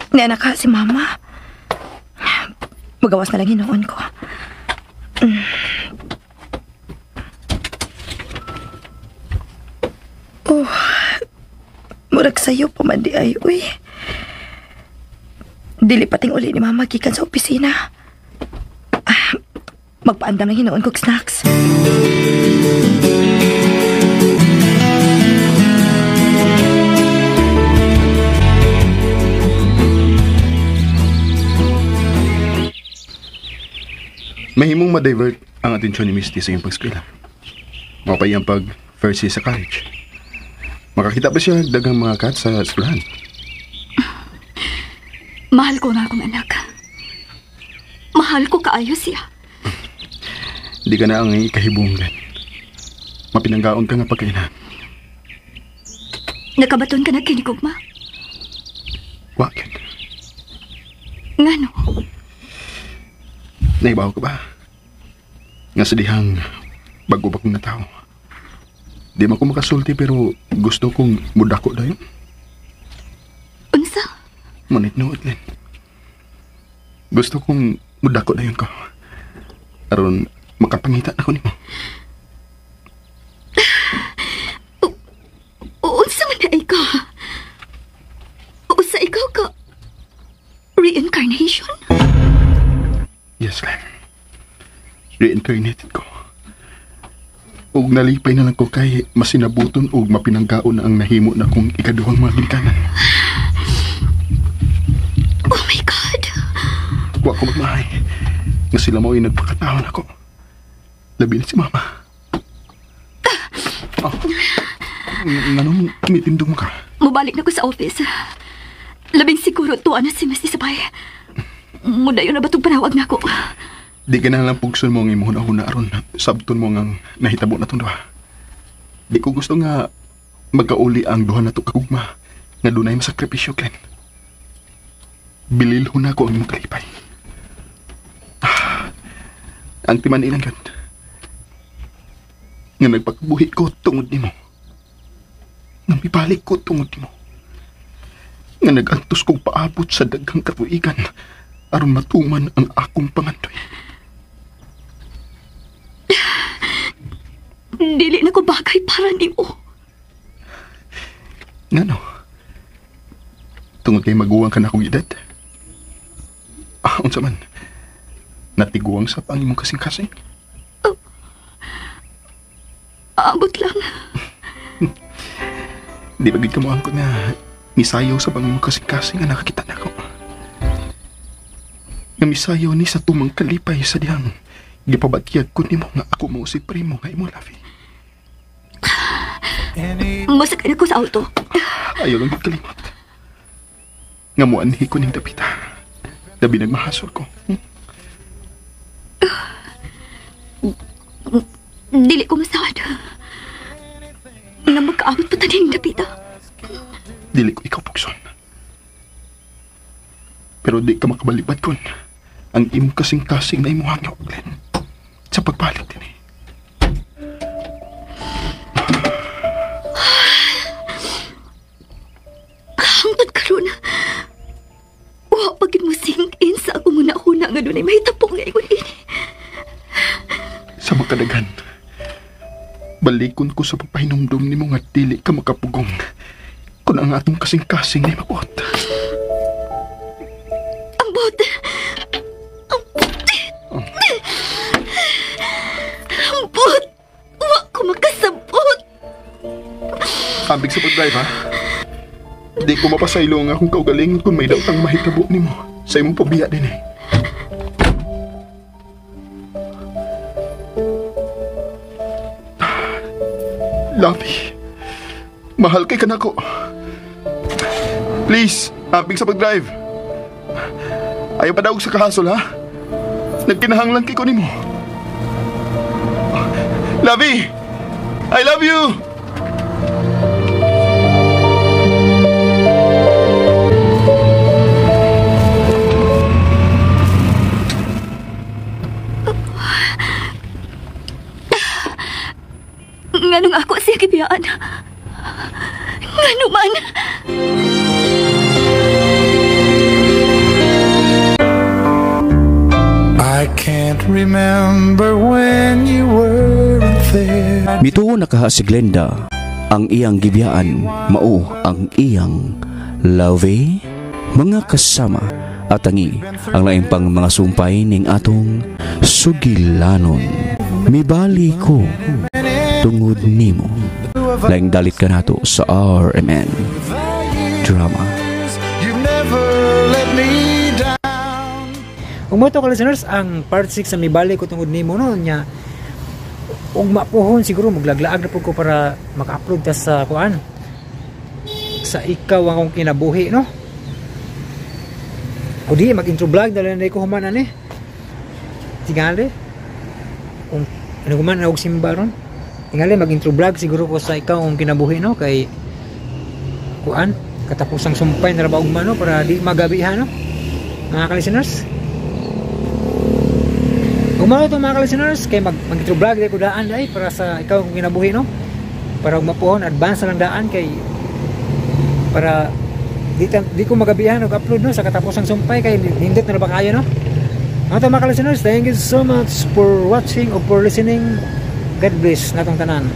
Nianak ka si mama. Magawas na lang hinoon ko. Oh, murag sayo pa man di ay, uy. Dili pating uli ni mama gikan sa opisina. Magpaandam lang hinoon kog snacks. Mahimong ma-divert ang atensyon ni Misty sa iyong pag-eskwela. Mapay ang pag-first year sa college. Makakita pa siya daghang mga kat sa eskwelahan. Mahal ko na akong anak. Mahal ko kaayo siya. Di ka na ang ikahibong, Glenn. Mapinanggaon ka nga pagkaina. Nakabaton ka na kinigugma? Wa, Glenn. Ngano? Naibaw ka ba? Nga sa dihang bago ba kong natao. Di man ko makasulti pero gusto kong mudako dayon. Unsa? Manit nood, Glenn. Gusto kong mudako dayon ko. Aron makapangita na ko nimo. Unsa man na ikaw? Unsa ikaw ka? Reincarnation? Yes, Glenn. Reincarnated ko. Ug nalipay na lang ko kay masinabuton ug mapinanggaon na ang nahimo na kong ikaduhang mga ginikanan. Oh my God! Wa ko magmahay nga sila mao'y nagpakatao nako. Labi na si Mama. Oh. Nganong tumitindog mo ka? Mubalik na ko sa office. Labing siguro tuwa na si Miss Isabay. Mudayon na ba itong panawag na ako? Di ka na lang pugson mo ang imong huna aron. Sabton mo ang nahitabo na itong duha. Di ko gusto nga magkauli ang duha na ito kagugma nga dunay masakripisyo, Glenn. Bililhon na ko ang imong kalipay. Ang timan-ilang yun. Nga nagpakabuhi ko tungod nimo. Nga mibalik ko tungod nimo. Nga nag-antos kong paabot sa daghang katuigan aron matuman ang akong pangandoy. Dili na ko bagay para nimo. Ngano? Tungod kay maguwang ka na akong edad? Unsa man? Natiguang sa pang imong kasing-kasing? Abot lang. Di ba gid ka moangkon nga misayaw sa pang imong kasing-kasing nga nakakita na ako? Nga misayaw ni sa tumang kalipay sa dihang gipabatyag ko nimo nga ako mao si Primo nga imo labi. Masakay na ko sa auto. Ayaw lang kalimot. Nga muanhi ko ning dapita. Dabi nagmahasol ko. Dili ko masad. Nga magkaabot pa taning dapita. Dili ko ikaw pugson. Pero di ka makabalibad kon ang imong kasing-kasing na imong hangyo, Glenn. Sa pagbalik din eh. Hangtod karon, wa pagid mo sink in sa akong huna-huna nga dunay mahitabo nga ingon ini. Sa makadaghan, balikon ko sa papahinumdum nimo nga dili ka makapugong kung ang atong kasing-kasing na mabuot. Ambot! Ambot! Wa ko makasabot! Ambig sa pag-drive, ha? Di ko mapasaylo nga akong kaugalingon kung may daotang mahitabo nimo sa imong pabiya din eh. Labi, mahal kay kanako. Please, ambig sa pag-drive. Ayaw pa daw sa kahasol, ha? Nagkinahanglan kay ko nimo. Labi, I love you! Nganong ako siya gibiyaan? Ngano man? I can't remember when you weren't there. Mituo na kaha si Glenda. Ang iyang gibiyaan mao ang iyang love, mga kasama at tangi ang laing pang mga sumpay ning atong sugilanon. Mibali ko tungod nimo. Laing dalit ka nato sa RMN Drama. Ug mo to ka listeners, ang part 6 sa Mibali ko tungod nimo no nya. Ug mapuhon siguro maglaglaag na pud ko para maka-upload ta sa kuan. Sa ikaw ang akong kinabuhi no. O di mag-intro vlog dali na ko human ani. Tingali. Kung ano human na og simba ron. Tingali mag-intro vlog siguro ko sa ikaw ang kinabuhi no kay kuan katapusang sumpay na ra ba ugma no para di magabihan no. Mga ka-listeners. Umalo to mga ka-listeners kay mag-intro vlog dai ko daan dai para sa ikaw ang kinabuhi no. Para mapuhon advance na lang daan kay para di ko magabihan og upload no sa katapusang sumpay kay nindot na ra ba kayo no. Mga to mga ka-listeners, thank you so much for watching or for listening. God bless natong tanan.